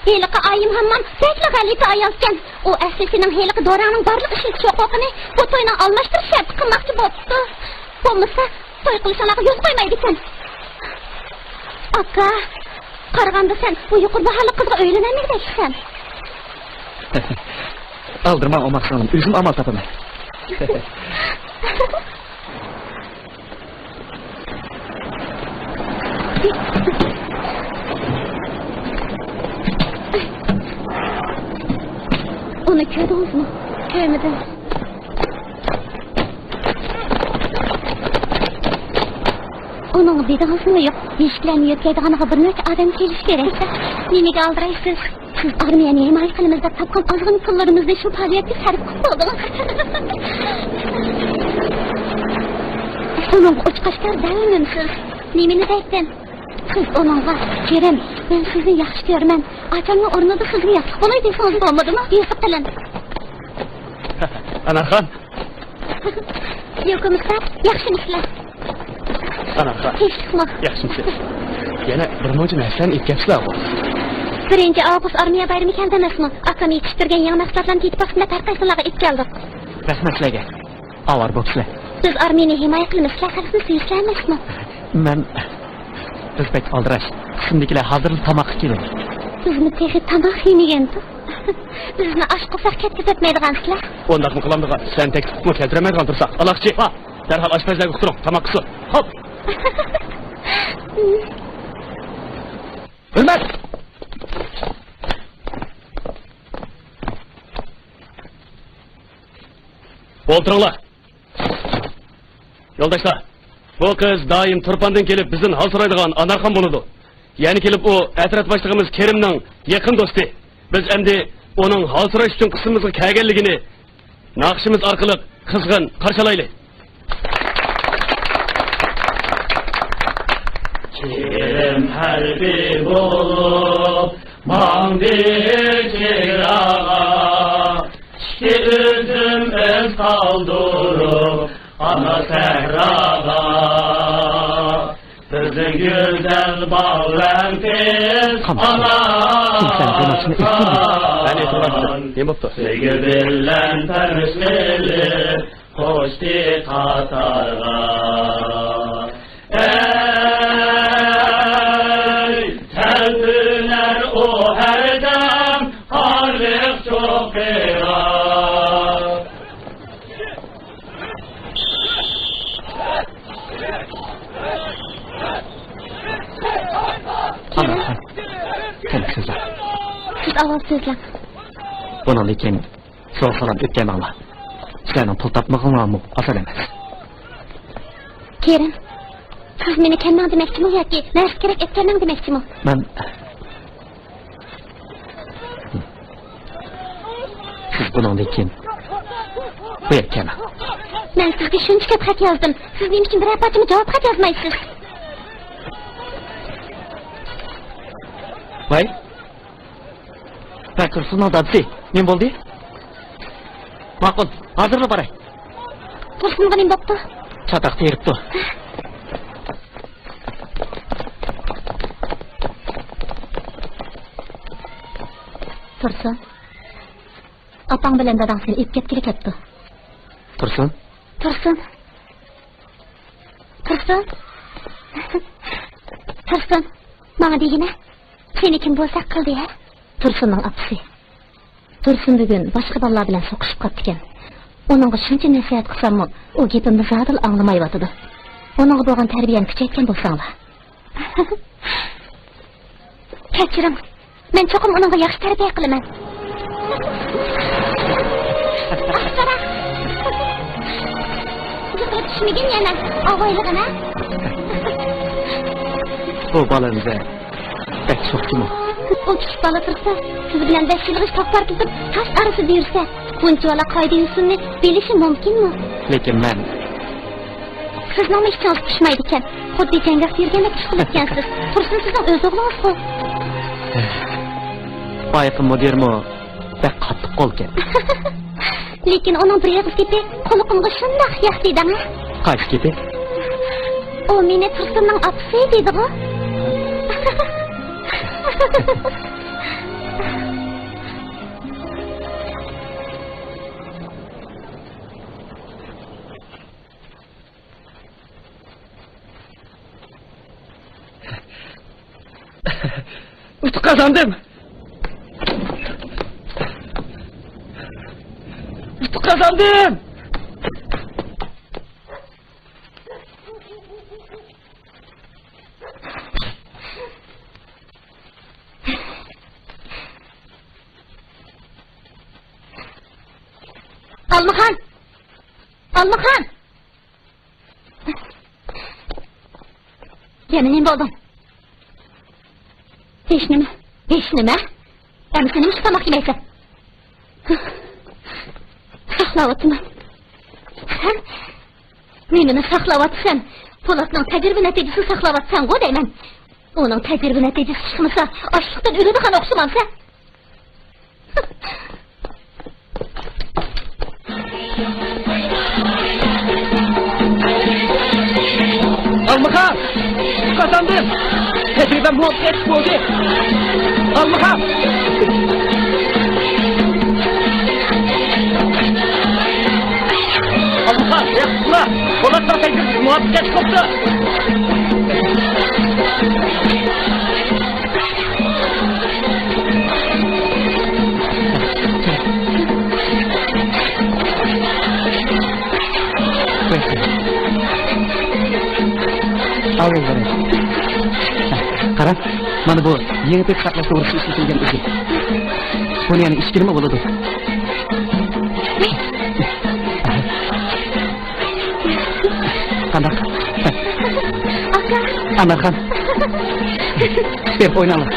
ھېلىقى ئايىم ھاممام بەكلا غەلىتە ئايالكەن. ئۇ ئەسلى سېنىڭ ھېلىقى دوراڭنىڭ بارلىق ئىشلىتىش ھوقۇقىنى بۇ توينىڭ ئالماشتۇرۇش شەرتى قىلماقچى بوپتۇ. بولمىسا، توي قىلىشىڭلارغا يول قويمايدىكەن. ئاكا، قارىغاندا سەن بۇ يۇقىرى باھالىق قىزغا ئۆيلىنەلمىگۈدەكسەن. ئالدىرىماڭ، ئوماق سىڭلىم، ئۆزۈم ئامال تاپىمەن. ئۇنى كۆردىڭىزمۇ؟ كۆرمىدىم. ئۇنىڭ دېدىڭىزمۇ يوق، يېشىكلەرنى يۆتكەيدىغانغا بىر نەچچە ئادەم كېلىشى كېرەك. نېمىگە ئالدىرايسىز؟ سىز ئارمىيەنى ھىمايە قىلىمىز دەپ تاپقان ئازغىنا پۇللىرىمىزنى شۇ پائالىيەتكە سەرپ قىلىپ بولدىڭىز. ئۇنىڭغا ئوچۇق-ئاشكارا دەۋېرىمەمسىز؟ نېمىنى دەيتتىم؟ سىز ئۇنىڭغا، «كېرىم، مەن سىزنى ياخشى كۆرىمەن، ئاچامنىڭ ئورنىدا سىزگە ياتلىق بولاي» دېسىڭىز بولمىدىمۇ؟ بۇيرۇق قىلىڭ. ئانارخان. يوكومىسار، ياخشىمۇسىلەر؟ ئانارخان. تىنچلىقمۇ؟ ياخشىمۇسىز؟ يەنە بىر مۇنچە نەرسىلەرنى ئېلىپ كەپسىلەرغۇ. بىرىنچى ئاۋغۇست ئارمىيە بايرىمى كەلدى ئەمەسمۇ؟ ئاكام يېتىشتۈرگەن يېڭى مەھسۇلاتلارنى تېتىپ باقسىن دەپ ھەر قايسىڭلارغا ئېلىپ كەلدۇق. رەھمەت سىلەرگە. ئاۋارە بوپسىلەر. بىز ئارمىيەنى ھىمايە قىلىمىز، سىلەر خەلقنى سۆيىسىلەر ئەمەسمۇ؟ مەن، بىز بەك ئالدىراش. قىسىمدىكىلەر ھازىرلا تاماققا كېلىدۇ. بىزمۇ تېخى تاماق يېمىگەنتۇق. بىزنى ئاچ قورساق كەتكۈزۈۋەتمەيدىغانسىلەر. ئۇنداقمۇ قىلامدىغان؟ سەن تەكلىپ قىلىپمۇ كەلتۈرەلمەيدىغان تۇرساق. ئالاقچى، ھا، دەرھال ئاشپەزلەرگە ئۇقتۇرۇڭ، تاماق قىلسۇن. خوپ. ھۆرمەت! ئولتۇرۇڭلار. يولداشلار، بۇ قىز دائىم تۇرپاندىن كېلىپ بىزدىن ھال سورايدىغان ئانارخان بولىدۇ. يەنە كېلىپ ئۇ ئەترەت باشلىقىمىز كېرىمنىڭ يېقىن دوستى. بىز ئەمدى ئۇنىڭ ھال سوراش ئۈچۈن قىسىمىمىزغا كەلگەنلىكىنى ناخشىمىز ئارقىلىق قىزغىن قارشى ئالايلى. كېرىم ھەربىي بولۇپ ماڭدى چېگراغا، ئىككى ئۈزۈم ئىز قالدۇرۇپ ئانا سەھراغا. بىزنىڭ گۈزەل باغۋەن قىز ئانا. سەن بۇ ناخشىنى ئېيتتىڭمۇ؟ مەن ئېيتىۋاتىمەن. نېمە بوپتۇ؟ سۆيگۈ بىلەن تەنىشىلىپ قوشتى قاتارغا. ئەي، تەلپۈنەر ئۇ ھەردەم قارلىق چوققىغا. كېرىم. قېنى سۆزلەڭ. سىز ئاۋۋال سۆزلەڭ. بۇنىڭدىن كېيىن زور سالام ئۆتكەلمەڭلار. سىلەرنىڭ پۇل تاپمىغىنىڭلارمۇ ئاسان ئەمەس. كېرىم، سىز مېنى كەلمەڭ دېمەكچىمۇ ياكى نەرسە كېرەك ئەپ كەلمەڭ دېمەكچىمۇ؟ مەن سىز بۇنىڭدىن كېيىن بۇ يەرگە كەلمەڭ. مەن سىزگە شۇنچە كۆپ خەت يازدىم. سىز نېمە ئۈچۈن بىرەر پارچىمۇ جاۋاب خەت يازمايسىز؟ ۋاي. ۋاي، تۇرسۇننىڭ دادىسى. نېمە بولدى؟ ماقۇل، ھازىرلا باراي. تۇرسۇنغا نېمە بوپتۇ؟ چاتاق تېرىپتۇ. تۇرسۇن، ئاپاڭ بىلەن داداڭ سېنى ئېلىپ كەتكىلى كەپتۇ. تۇرسۇن؟ تۇرسۇن. تۇرسۇن. تۇرسۇن، ماڭا دېگىنە، سېنى كىم بوزەك قىلدى، ھە؟ تۇرسۇننىڭ ئاپىسى. تۇرسۇن بۈگۈن باشقا بالىلار بىلەن سوقۇشۇپ قاپتىكەن. ئۇنىڭغا شۇنچە نەسىھەت قىلساممۇ، ئۇ گېپىمنى زادىلا ئاڭلىمايۋاتىدۇ. ئۇنىڭغا بولغان تەربىيەمنى كۈچەيتكەن بولساڭلار. كەچۈرۈڭ. مەن چوقۇم ئۇنىڭغا ياخشى تەربىيە قىلىمەن. ئاھ، قارا. يىقىلىپ چۈشمىگىن يەنە. ئاۋايلىغىن، ھە؟ بۇ بالىنى بەك سوقتىمۇ؟ ئۇ كىچىك بالا تۇرسا، سىز بىلەن بەش يىلغىچە تاغ پارتلىتىپ، تاش ئارىسىدا يۈرسە، بۇنچىۋالا قائىدە-يوسۇننى بىلىشى مۇمكىنمۇ؟ لېكىن مەن سىزنىڭمۇ ئىچىڭىز پۇشمايدىكەن. خۇددى جەڭگاھتا يۈرگەندەك ئىش قىلىدىكەنسىز. تۇرسۇن سىزنىڭ ئۆز ئوغلىڭىزغۇ. بايىقى مۇدىرمۇ بەك قاتتىق قولكەن. لېكىن ئۇنىڭ بىر ئېغىز گېپى قۇلىقىمغا شۇنداق ياقتى دەڭە. قايسى گېپى؟ ئۇ مېنى تۇرسۇننىڭ ئاپىسى دېدىغۇ. ئۇتۇق قازاندىم! ئۇتۇق قازاندىم! ئالمىخان! ئالمىخان! يەنە نېمە بولدۇڭ؟ ھېچنېمە. ھېچنېمە؟ ئەمىسە نېمە ئۈچۈن تاماق يېمەيسەن؟ ساقلاۋاتىمەن. سەن نېمىنى ساقلاۋاتىسەن؟ پولاتنىڭ تەجرىبە نەتىجىسىنى ساقلاۋاتىسەنغۇ دەيمەن. ئۇنىڭ تەجرىبە نەتىجىسى چىقمىسا، ئاچلىقتىن ئۆلىدىغان ئوخشىمامسەن؟ ئالمىخان! قازاندىم! تەجرىبەم مۇۋەپپەقىيەتلىك بولدى! ئالمىخان! ئالمىخان، ياخشى قىلسىلا! بولاتلا تەجرىبىسى مۇۋەپپەقىيەتلىك بوپتۇ! قارا، مانا بۇ يېڭى پەيت ساقلاش توغرىسىدا ئىشلىتىلگەن ئۈزۈم. بۇنى يەنە ئىچكىلىمۇ بولىدۇ. قانداق؟ ئاكا. ئەمەلخان. بېرىپ ئويناڭلار.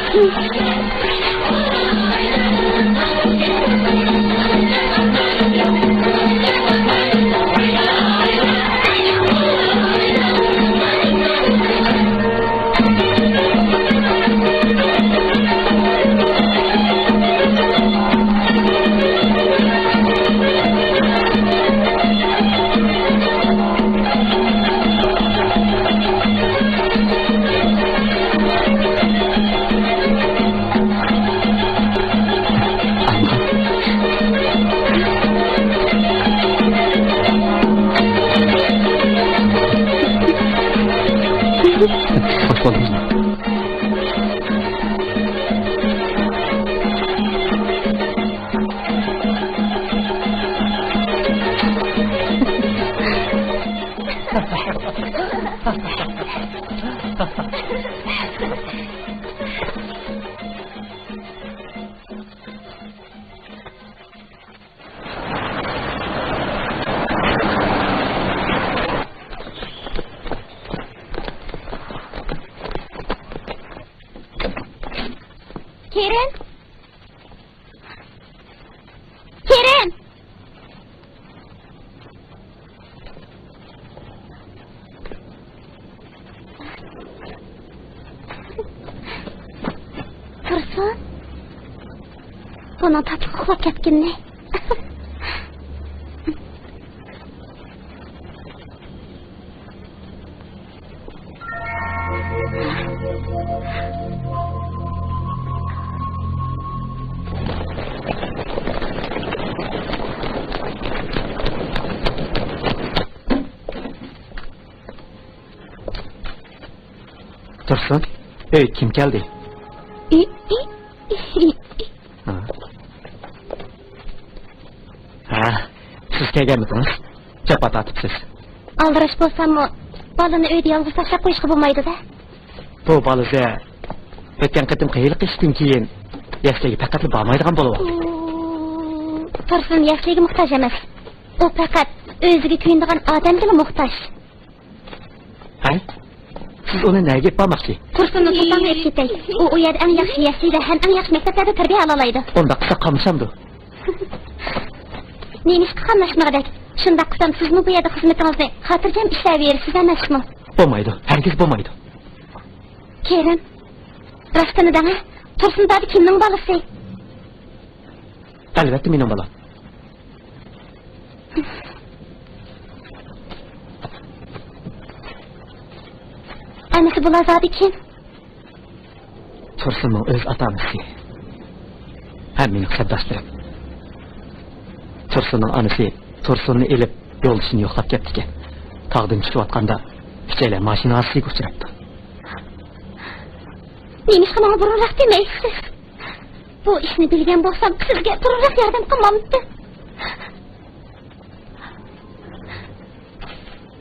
خوش بولدۇڭىز. كېرىن! كېرىن! تۇرسۇن، بۇنىڭ تاتلىق ئۇخلاپ كەتكىنىنى. تۇرسۇن، ئۆي كىم كەلدى؟ ئى، ئى، ئى، ئى. ھا. ھا، سىز كەلگەنمىدىڭىز؟ جاپا تارتىپسىز. ئالدىراش بولساممۇ، بالىنى ئۆيدە يالغۇز تاشلاپ قويۇشقا بولمايدۇ-دە. بۇ بالىسى ئۆتكەن قېتىمقى ھېلىقى ئىشتىن كېيىن يەسلىگە پەقەتلا بارمايدىغان بولۇۋالدى. ئۇ، تۇرسۇن يەسلىگە موھتاج ئەمەس. ئۇ پەقەت ئۆزىگە كۆيۈنىدىغان ئادەمگىلا موھتاج. ھە؟ سىز ئۇنى نەگە ئېلىپ بارماقچى؟ تۇرسۇننى تۇرپانغا ئېلىپ كېتەي. ئۇ، ئۇ يەردە ئەڭ ياخشى يەسلىدە ھەم ئەڭ ياخشى مەكتەپلەردە تەربىيە ئالالايدۇ. ئۇنداق قىلسا قاملىشامدۇ؟ نېمىشقا قاملاشمىغۇدەك؟ شۇنداق قىلسام، سىزمۇ بۇ يەردە خىزمىتىڭىزنى خاتىرجەم ئىشلەۋېرىسىز ئەمەسمۇ؟ بولمايدۇ، ھەرگىز بولمايدۇ. كېرىن، راستىنى دەڭە، تۇرسۇن دادا كىمنىڭ بالىسى؟ ئەلۋەتتە، مېنىڭ بالام. ئانىسى بۇلار زادى كىم؟ تۇرسۇننىڭ ئۆز ئاتا-ئانىسى ھەم مېنىڭ سەپداشلىرىم. تۇرسۇننىڭ ئانىسى تۇرسۇننى ئېلىپ، يولدىشىنى يوقلاپ كەپتىكەن. تاغدىن چۈشۈۋاتقاندا ئۈچەيلەن ماشىنا ھادىسىسىگە ئۇچراپتۇ. نېمىشقا ماڭا بۇرۇنراق دېمەيسىز؟ بۇ ئىشنى بىلگەن بولسام، سىزگە بۇرۇنراق ياردەم قىلمامتى.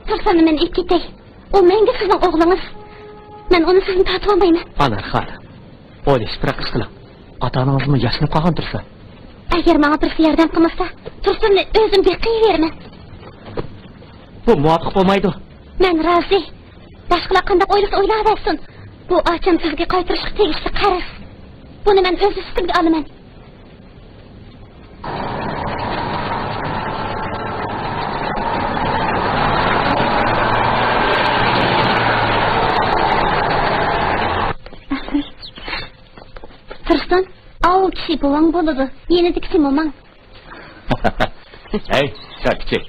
تۇرسۇننى مەن ئېلىپ كېتەي. ئۇ مەڭگۈ سىزنىڭ ئوغلىڭىز. مەن ئۇنى سىزدىن تارتىۋالمايمەن. ئانار خانىم، ئويلىشىپراق ئىش قىلىڭ. ئاتا-ئانىڭىزمۇ ياشىنىپ قالغان تۇرسا. ئەگەر ماڭا بىرسى ياردەم قىلمىسا، تۇرسۇننى ئۆزۈم بېقىۋېرىمەن. بۇ مۇۋاپىق بولمايدۇ. مەن رازى. باشقىلار قانداق ئويلىسا ئويلاۋەرسۇن. بۇ ئاچام سىزگە قايتۇرۇشقا تېگىشلىك قەرز. بۇنى مەن ئۆز ئۈستۈمگە ئالىمەن. تۇرسۇن، ئاۋۇ كىشى بوۋاڭ بولىدۇ، يېنىدىكىسى موماڭ. ھەي، سەل كىچىك.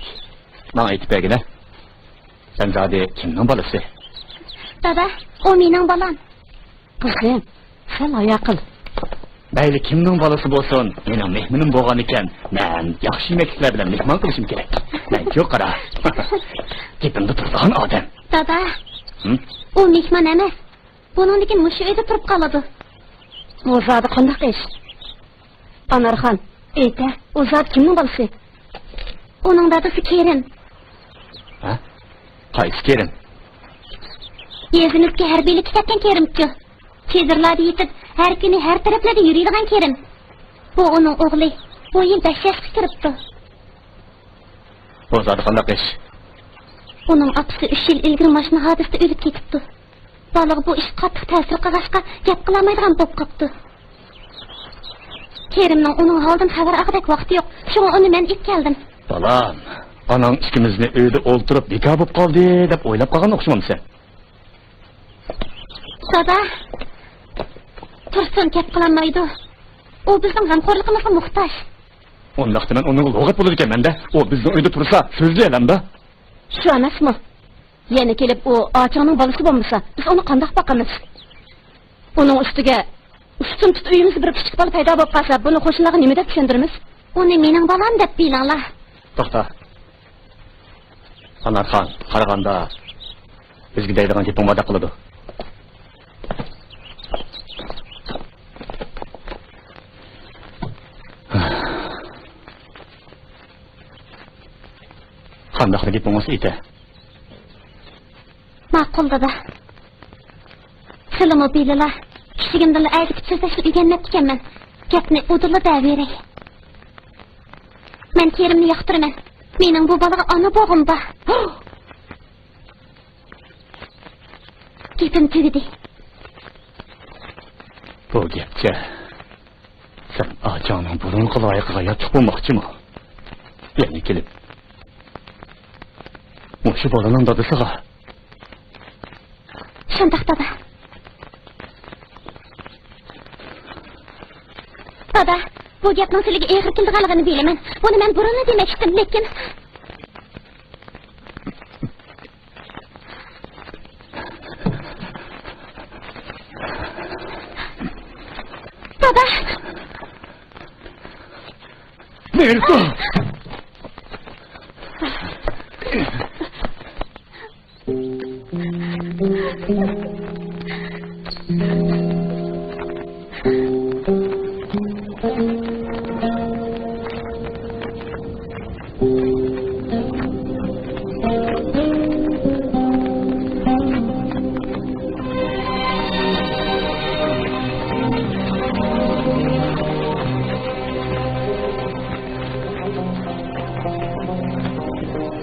ماڭا ئېيتىپ بەرگىنە. سەن زادى كىمنىڭ بالىسى؟ دادا، ئۇ مېنىڭ بالام. قىزىم، سەل ھايا قىل. مەيلى كىمنىڭ بالىسى بولسۇن، مېنىڭ مېھمىنىم بولغانىكەن، مەن ياخشى يېمەكلىكلەر بىلەن مېھمان قىلىشىم كېرەك. مەنچۇ قارا. گېپىڭدە تۇرىدىغان ئادەم. دادا، ھىم؟ ئۇ مېھمان ئەمەس. بۇنىڭدىن كېيىن مۇشۇ ئۆيدە تۇرۇپ قالىدۇ. بۇ زادى قانداق ئىش؟ ئانارخان، ئېيتە، ئۇ زادى كىمنىڭ بالىسى؟ ئۇنىڭ دادىسى كېرىم. ھە؟ قايسى كېرىم؟ يېزىمىزدىكى ھەربىيلىككە كەتكەن كېرىمچۇ. چېدىرلاردا يېتىپ، ھەر كۈنى ھەر تەرەپلەردە يۈرىدىغان كېرىم. بۇ ئۇنىڭ ئوغلى. بۇ يىل بەش ياشقا كىرىپتۇ. بۇ زادى قانداق ئىش؟ ئۇنىڭ ئاپىسى ئۈچ يىل ئىلگىرى ماشىنا ھادىسىسىدە ئۆلۈپ كېتىپتۇ. بالىغا بۇ ئىش قاتتىق تەسىر قىلغاچقا، گەپ قىلالمايدىغان بولۇپ قاپتۇ. كېرىمنىڭ ئۇنىڭ ھالىدىن خەۋەر ئالغۇدەك ۋاقتى يوق، شۇڭا ئۇنى مەن ئېلىپ كەلدىم. بالام، ئاناڭ ئىككىمىزنى ئۆيدە ئولتۇرۇپ بىكار بولۇپ قالدى دەپ ئويلاپ قالغان ئوخشىمامسەن؟ دادا، تۇرسۇن گەپ قىلالمايدۇ. ئۇ بىزنىڭ غەمخورلۇقىمىزغا موھتاج. ئۇنداقتا مەن ئۇنىڭغا لۇغەت بولىدىكەنمەن-دە. ئۇ بىزنىڭ ئۆيدە تۇرسا، سۆزلىيەلەم-دە. شۇ ئەمەسمۇ؟ يەنە كېلىپ ئۇ ئاچاڭنىڭ بالىسى بولمىسا، بىز ئۇنى قانداق باقىمىز؟ ئۇنىڭ ئۈستىگە ئۈستۈن تۇت ئۆيىمىزدە بىر كىچىك بالا پەيدا بولۇپ قالسا، بۇنى قوشنىلارغا نېمە دەپ چۈشەندۈرىمىز؟ ئۇنى مېنىڭ بالام دەپ بىلىڭلار. توختا. ئانارخان، قارىغاندا بىزگە دەيدىغان گېپىڭ باردەك قىلىدۇ. قانداقلا گېپىڭ بولسا ئېيتە. ماقۇل، دادا. سىلىمۇ بىلىلا، كىچىكىمدىنلا ئەگىتىپ سۆزلەشنى ئۆگەنمەپتىكەنمەن. گەپنى ئۇدۇللا دەۋېرەي. مەن كېرىمنى ياقتۇرىمەن. مېنىڭ بۇ بالىغا ئانا بولغۇم بار. گېپىم تۈگىدى. بۇ گەپچە، سەن ئاچاڭنىڭ بۇرۇنقى لايىقىغا ياتلىق بولماقچىمۇ؟ يەنە كېلىپ مۇشۇ بالىنىڭ دادىسىغا. شۇنداق، دادا. دادا، بۇ گەپنىڭ سىلىگە ئېغىر كېلىدىغانلىقىنى بىلىمەن. بۇنى مەن بۇرۇنلا دېمەكچىدىم، لېكىن. دادا! نېرىسى؟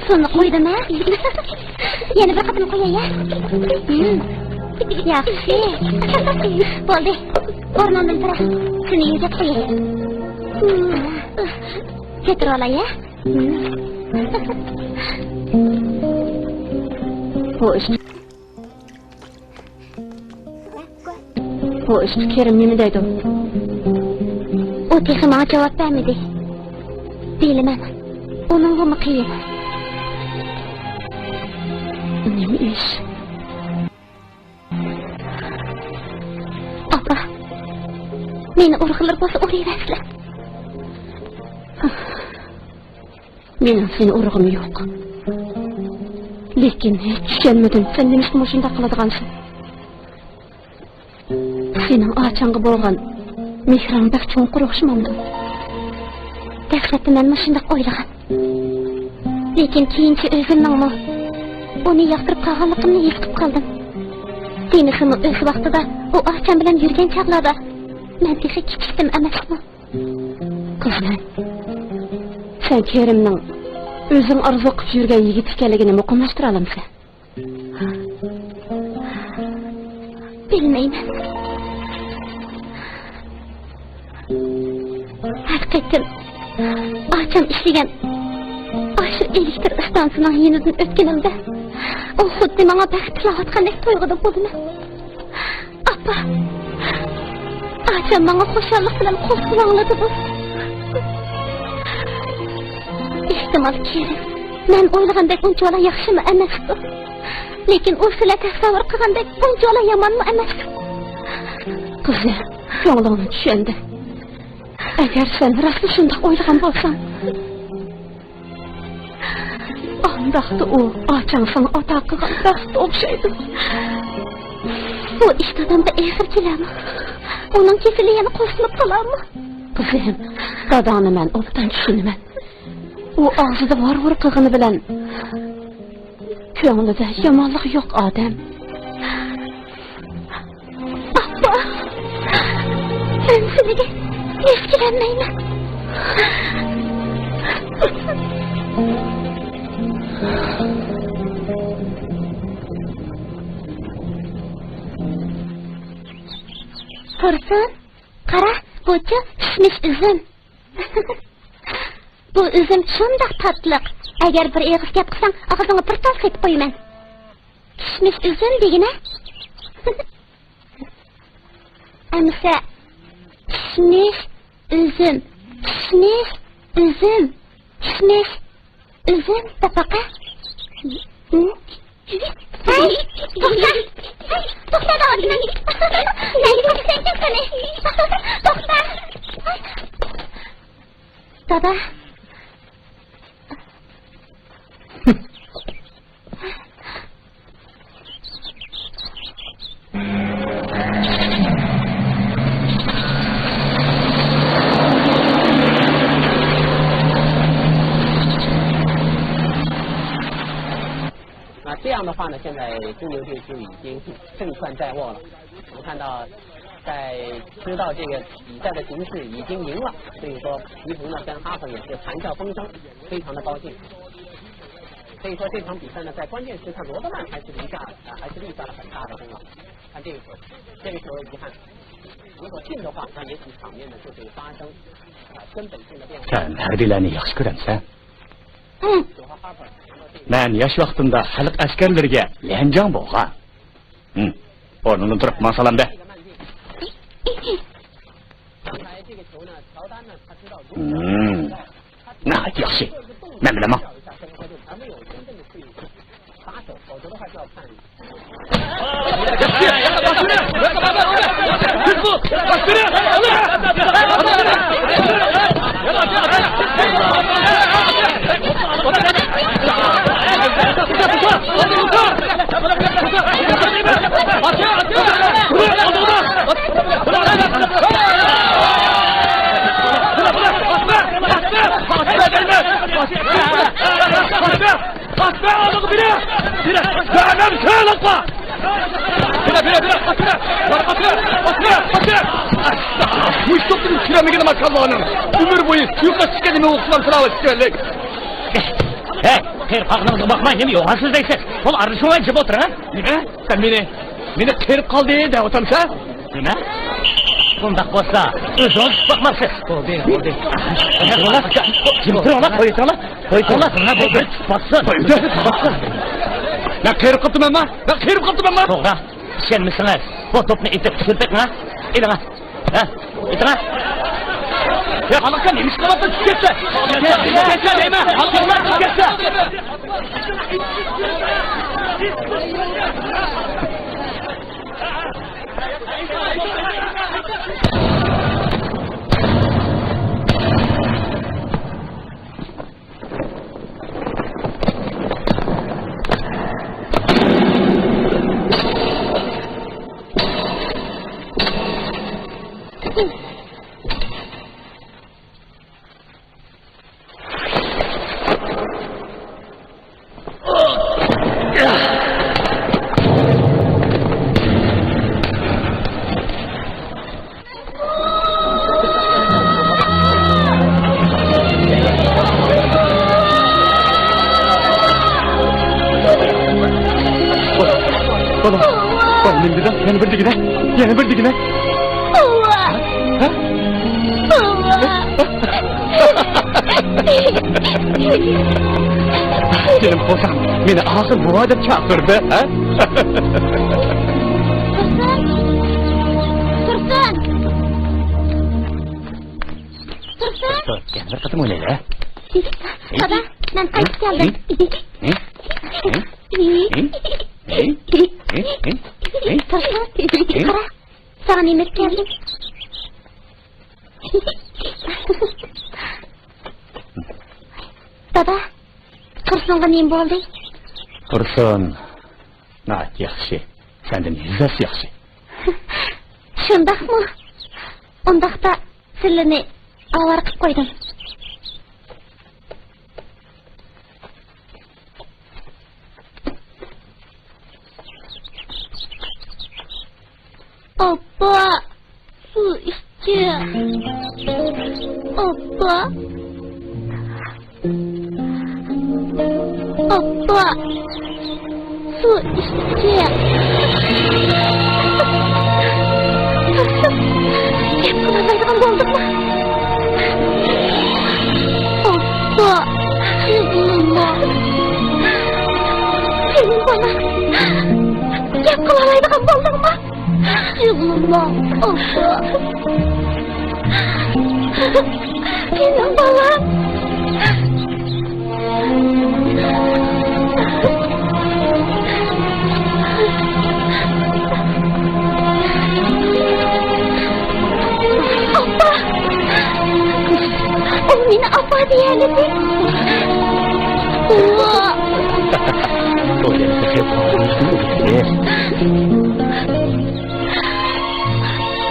سۇنى قويدۇم ھە؟ يەنە بىر قېتىم قوياي ھە؟ ھىم. ياخشى. بولدى. ئورنۇڭدىن تۇر. سېنى يۆگەپ قوياي. كۆتۈرۈۋالاي ھە؟ بۇ ئىش. بۇ ئىشقا كېرىم نېمە دەيدۇ؟ ئۇ تېخى ماڭا جاۋاب بەرمىدى. بىلىمەن، ئۇنىڭغىمۇ قىيىن. نېمە ئىش؟ ئاپا، مېنى ئۇرغىلى بولسا ئۇرۇۋەرسىلە. مېنىڭ سېنى ئۇرغۇم يوق. لېكىن ھېچ چۈشەنمىدىم، سەن نېمىشقا مۇشۇنداق قىلىدىغانسەن؟ سېنىڭ ئاچاڭغا بولغان مېھرىڭ بەك چوڭقۇر ئوخشىمامدۇ؟ دەسلەپتە مەنمۇ شۇنداق ئويلىغان. لېكىن كېيىنچە ئۆزۈمنىڭمۇ ئۇنى ياقتۇرۇپ قالغانلىقىمنى ھېس قىلىپ قالدىم. دېمىسىمۇ ئۆز ۋاقتىدا ئۇ ئاچام بىلەن يۈرگەن چاغلاردا مەن تېخى كىچىكتىم ئەمەسمۇ؟ قىزىم، سەن كېرىمنىڭ ئۆزۈڭ ئارزۇ قىلىپ يۈرگەن يىگىت ئىكەنلىكىنى مۇقىملاشتۇرالامسەن؟ بىلمەيمەن. ھەر قېتىم ئاچام ئىشلىگەن ئاشۇ ئېلېكتر ئىستانسىسىنىڭ يېنىدىن ئۆتكىنىمدە، ئۇ خۇددى ماڭا بەخت تىلەۋاتقاندەك تۇيغۇدا بولىمەن. ئاپا! سەن ماڭا خۇشاللىق بىلەن قول سۇنۇڭلىدى بۇ. ئېھتىمال كېرەك، مەن ئويلىغاندەك ئۇنچىۋالا ياخشىمۇ ئەمەستۇ. لېكىن ئۇ سىلەر تەسەۋۋۇر قىلغاندەك ئۇنچىۋالا يامانمۇ ئەمەس. قىزىم، كۆڭلۈڭنى چۈشەندىم. ئەگەر سەن راستلا شۇنداق ئويلىغان بولساڭ، ئانداقتا ئۇ ئاچاڭ ساڭا ئاتا قىلغان بەختكە ئوخشايدۇ. بۇ ئىش دادامغا ئېغىر كېلەرمۇ؟ ئۇنىڭ كېسىلى يەنە قوزغىلىپ قالارمۇ؟ قىزىم، داداڭنى مەن ئوبدان چۈشىنىمەن. ئۇ ئاغزىدا ۋار-ۋۇر قىلغىنى بىلەن، كۆڭلىدە يامانلىقى يوق ئادەم. ئاپا، مەن سىلىگە يۈز كېلەلمەيمەن. تۇرسۇن، قارا، بۇچۇ كىشمىش ئۈزۈم. بۇ ئۈزۈم شۇنداق تاتلىق. ئەگەر بىر ئېغىز گەپ قىلساڭ، ئاغزىڭغا بىر تال سېلىپ قويىمەن. كىشمىش ئۈزۈم دېگىنە. ئەمىسە، كىشمىش ئۈزۈم، كىشمىش ئۈزۈم، كىشمىش ئۈزۈم دەپ باقە. ھەي، توختا! ھەي، توختا دەۋاتىمەن. ھەي، توختايسەن قېنى. توختا! دادا. Matteo 现在中游队就已经胜券在握了。我们看到，在知道这个比赛的形势已经赢了，所以说皮蓬呢跟哈粉也是谈笑风生，非常的高兴。所以说这场比赛呢，在关键时刻，罗德曼还是留下，呃，还是立下了很大的功劳。看这个球，这个球遗憾，如果进的话，那也许场面呢就会发生，呃，根本性的变化。 سەن ھەربىيلەرنى ياخشى كۆرەمسەن؟ مەن ياش ۋاقتىمدا خەلق ئەسكەرلىرىگە لەنجاڭ بولغان. ھىم. ئورنۇڭدىن تۇرۇپ، ماڭا سالام بەر. ھىم. ناھايىتى ياخشى. مەن بىلەن ماڭ. مۇشۇ توپتىن كىرەلمىگىنى ماكاللانىڭ. ئۆمۈر بويى سۇيۇققا چۈشكەن نېمە ئوخشىغان سىراۋا چۈشكەنلىك. ھەي، قېرىپ قالغىنىڭىزغا باقماي، نېمە يوغان سۆزلەيسىز؟ بول، ئارىلىشىۋال، جىم ئولتۇرۇڭ، ھە؟ نېمە؟ سەن مېنى، مېنى قېرىپ قالدى دەۋاتامسەن؟ نېمە؟ ئۇنداق بولسا، ئۆزىڭىز تۇتۇپ باقمامسىز؟ بولدى، بولدى. جىم تۇرۇڭلار، قويۇۋېتىڭلار، قويۇۋېتىڭلار. نېمە بولدى؟ تۇتۇپ باقسۇن. قويدى، تۇتۇپ باقسۇن. مەن قېرىپ قاپتىمەنما؟ مەن قېرىپ قاپتىمەنما؟ توغرا، ئىشەنمىسىڭىز، بۇ توپنى ئېتىپ چۈشۈرۈپ بېقىڭ، ھە؟ ئېلىڭ، ھە؟ ئېتىڭ، ھە؟ يا، قالاققان نېمە ئىش قىلىۋاتىدۇ؟ چۈشۈپ كەتسە! چۈشۈپ كەتسە دەيمەن! چۈشۈپ كەتسە! بالا، بالا، نېمە دېدىڭ؟ يەنە بىر دېگىنە، يەنە بىر دېگىنە. بوۋا! ھە؟ بوۋا! جېنىم قوزام، مېنى ئاخىر بوۋا دەپ چاقىردى، ھە؟ تۇرسۇن! تۇرسۇن! يەنە بىر قېتىم ئوينايلى، ھە؟ دادا، مەن قايتىپ كەلدىم. قارا، ساڭا نېمە ئېلىپ كەلدىم. دادا، تۇرسۇنغا نېمە بولدى؟ تۇرسۇن ناھايىتى ياخشى. سەندىن يۈز ھەسسە ياخشى. شۇنداقمۇ؟ ئۇنداقتا سىلىنى ئاۋارە قىلىپ قويدۇم. ئاپا، سۇ ئىچكىن. ئاپا. ئاپا، سۇ ئىچكىن. گەپ قىلالايدىغان بولدۇقمۇ؟ ئاپا، يىغلىما. جېنىم بالام، گەپ قىلالايدىغان بولدۇڭمۇ؟ يىغلىما، ئاپا. جېنىم بالام. ئاپا! ئۇ مېنى ئاپا دېيەلىدى. ئۇۋا!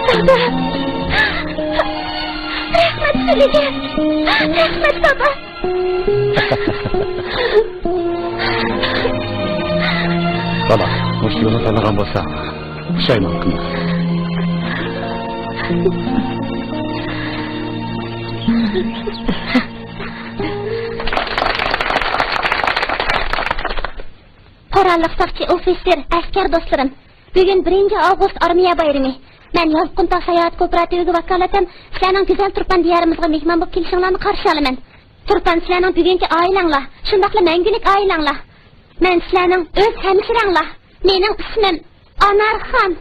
دادا! رەھمەت سىلىگە! رەھمەت، دادا! بالا، مۇشۇ يولنى تاللىغان بولساڭ، پۇشايمان قىلما. قوراللىق ساقچى ئوفىتسېر، ئەسكەر دوستلىرىم! بۈگۈن بىرىنچى ئاۋغۇست ئارمىيە بايرىمى. مەن يالقۇنتاغ ساياھەت كوپىراتىۋىگە ۋاكالىتەن سىلەرنىڭ گۈزەل تۇرپان دىيارىمىزغا مېھمان بولۇپ كېلىشىڭلارنى قارشى ئالىمەن. تۇرپان سىلەرنىڭ بۈگۈنكى ئائىلەڭلار، شۇنداقلا مەڭگۈلۈك ئائىلەڭلار. مەن سىلەرنىڭ ئۆز ھەمشىرەڭلار. مېنىڭ ئىسمىم ئانارخان.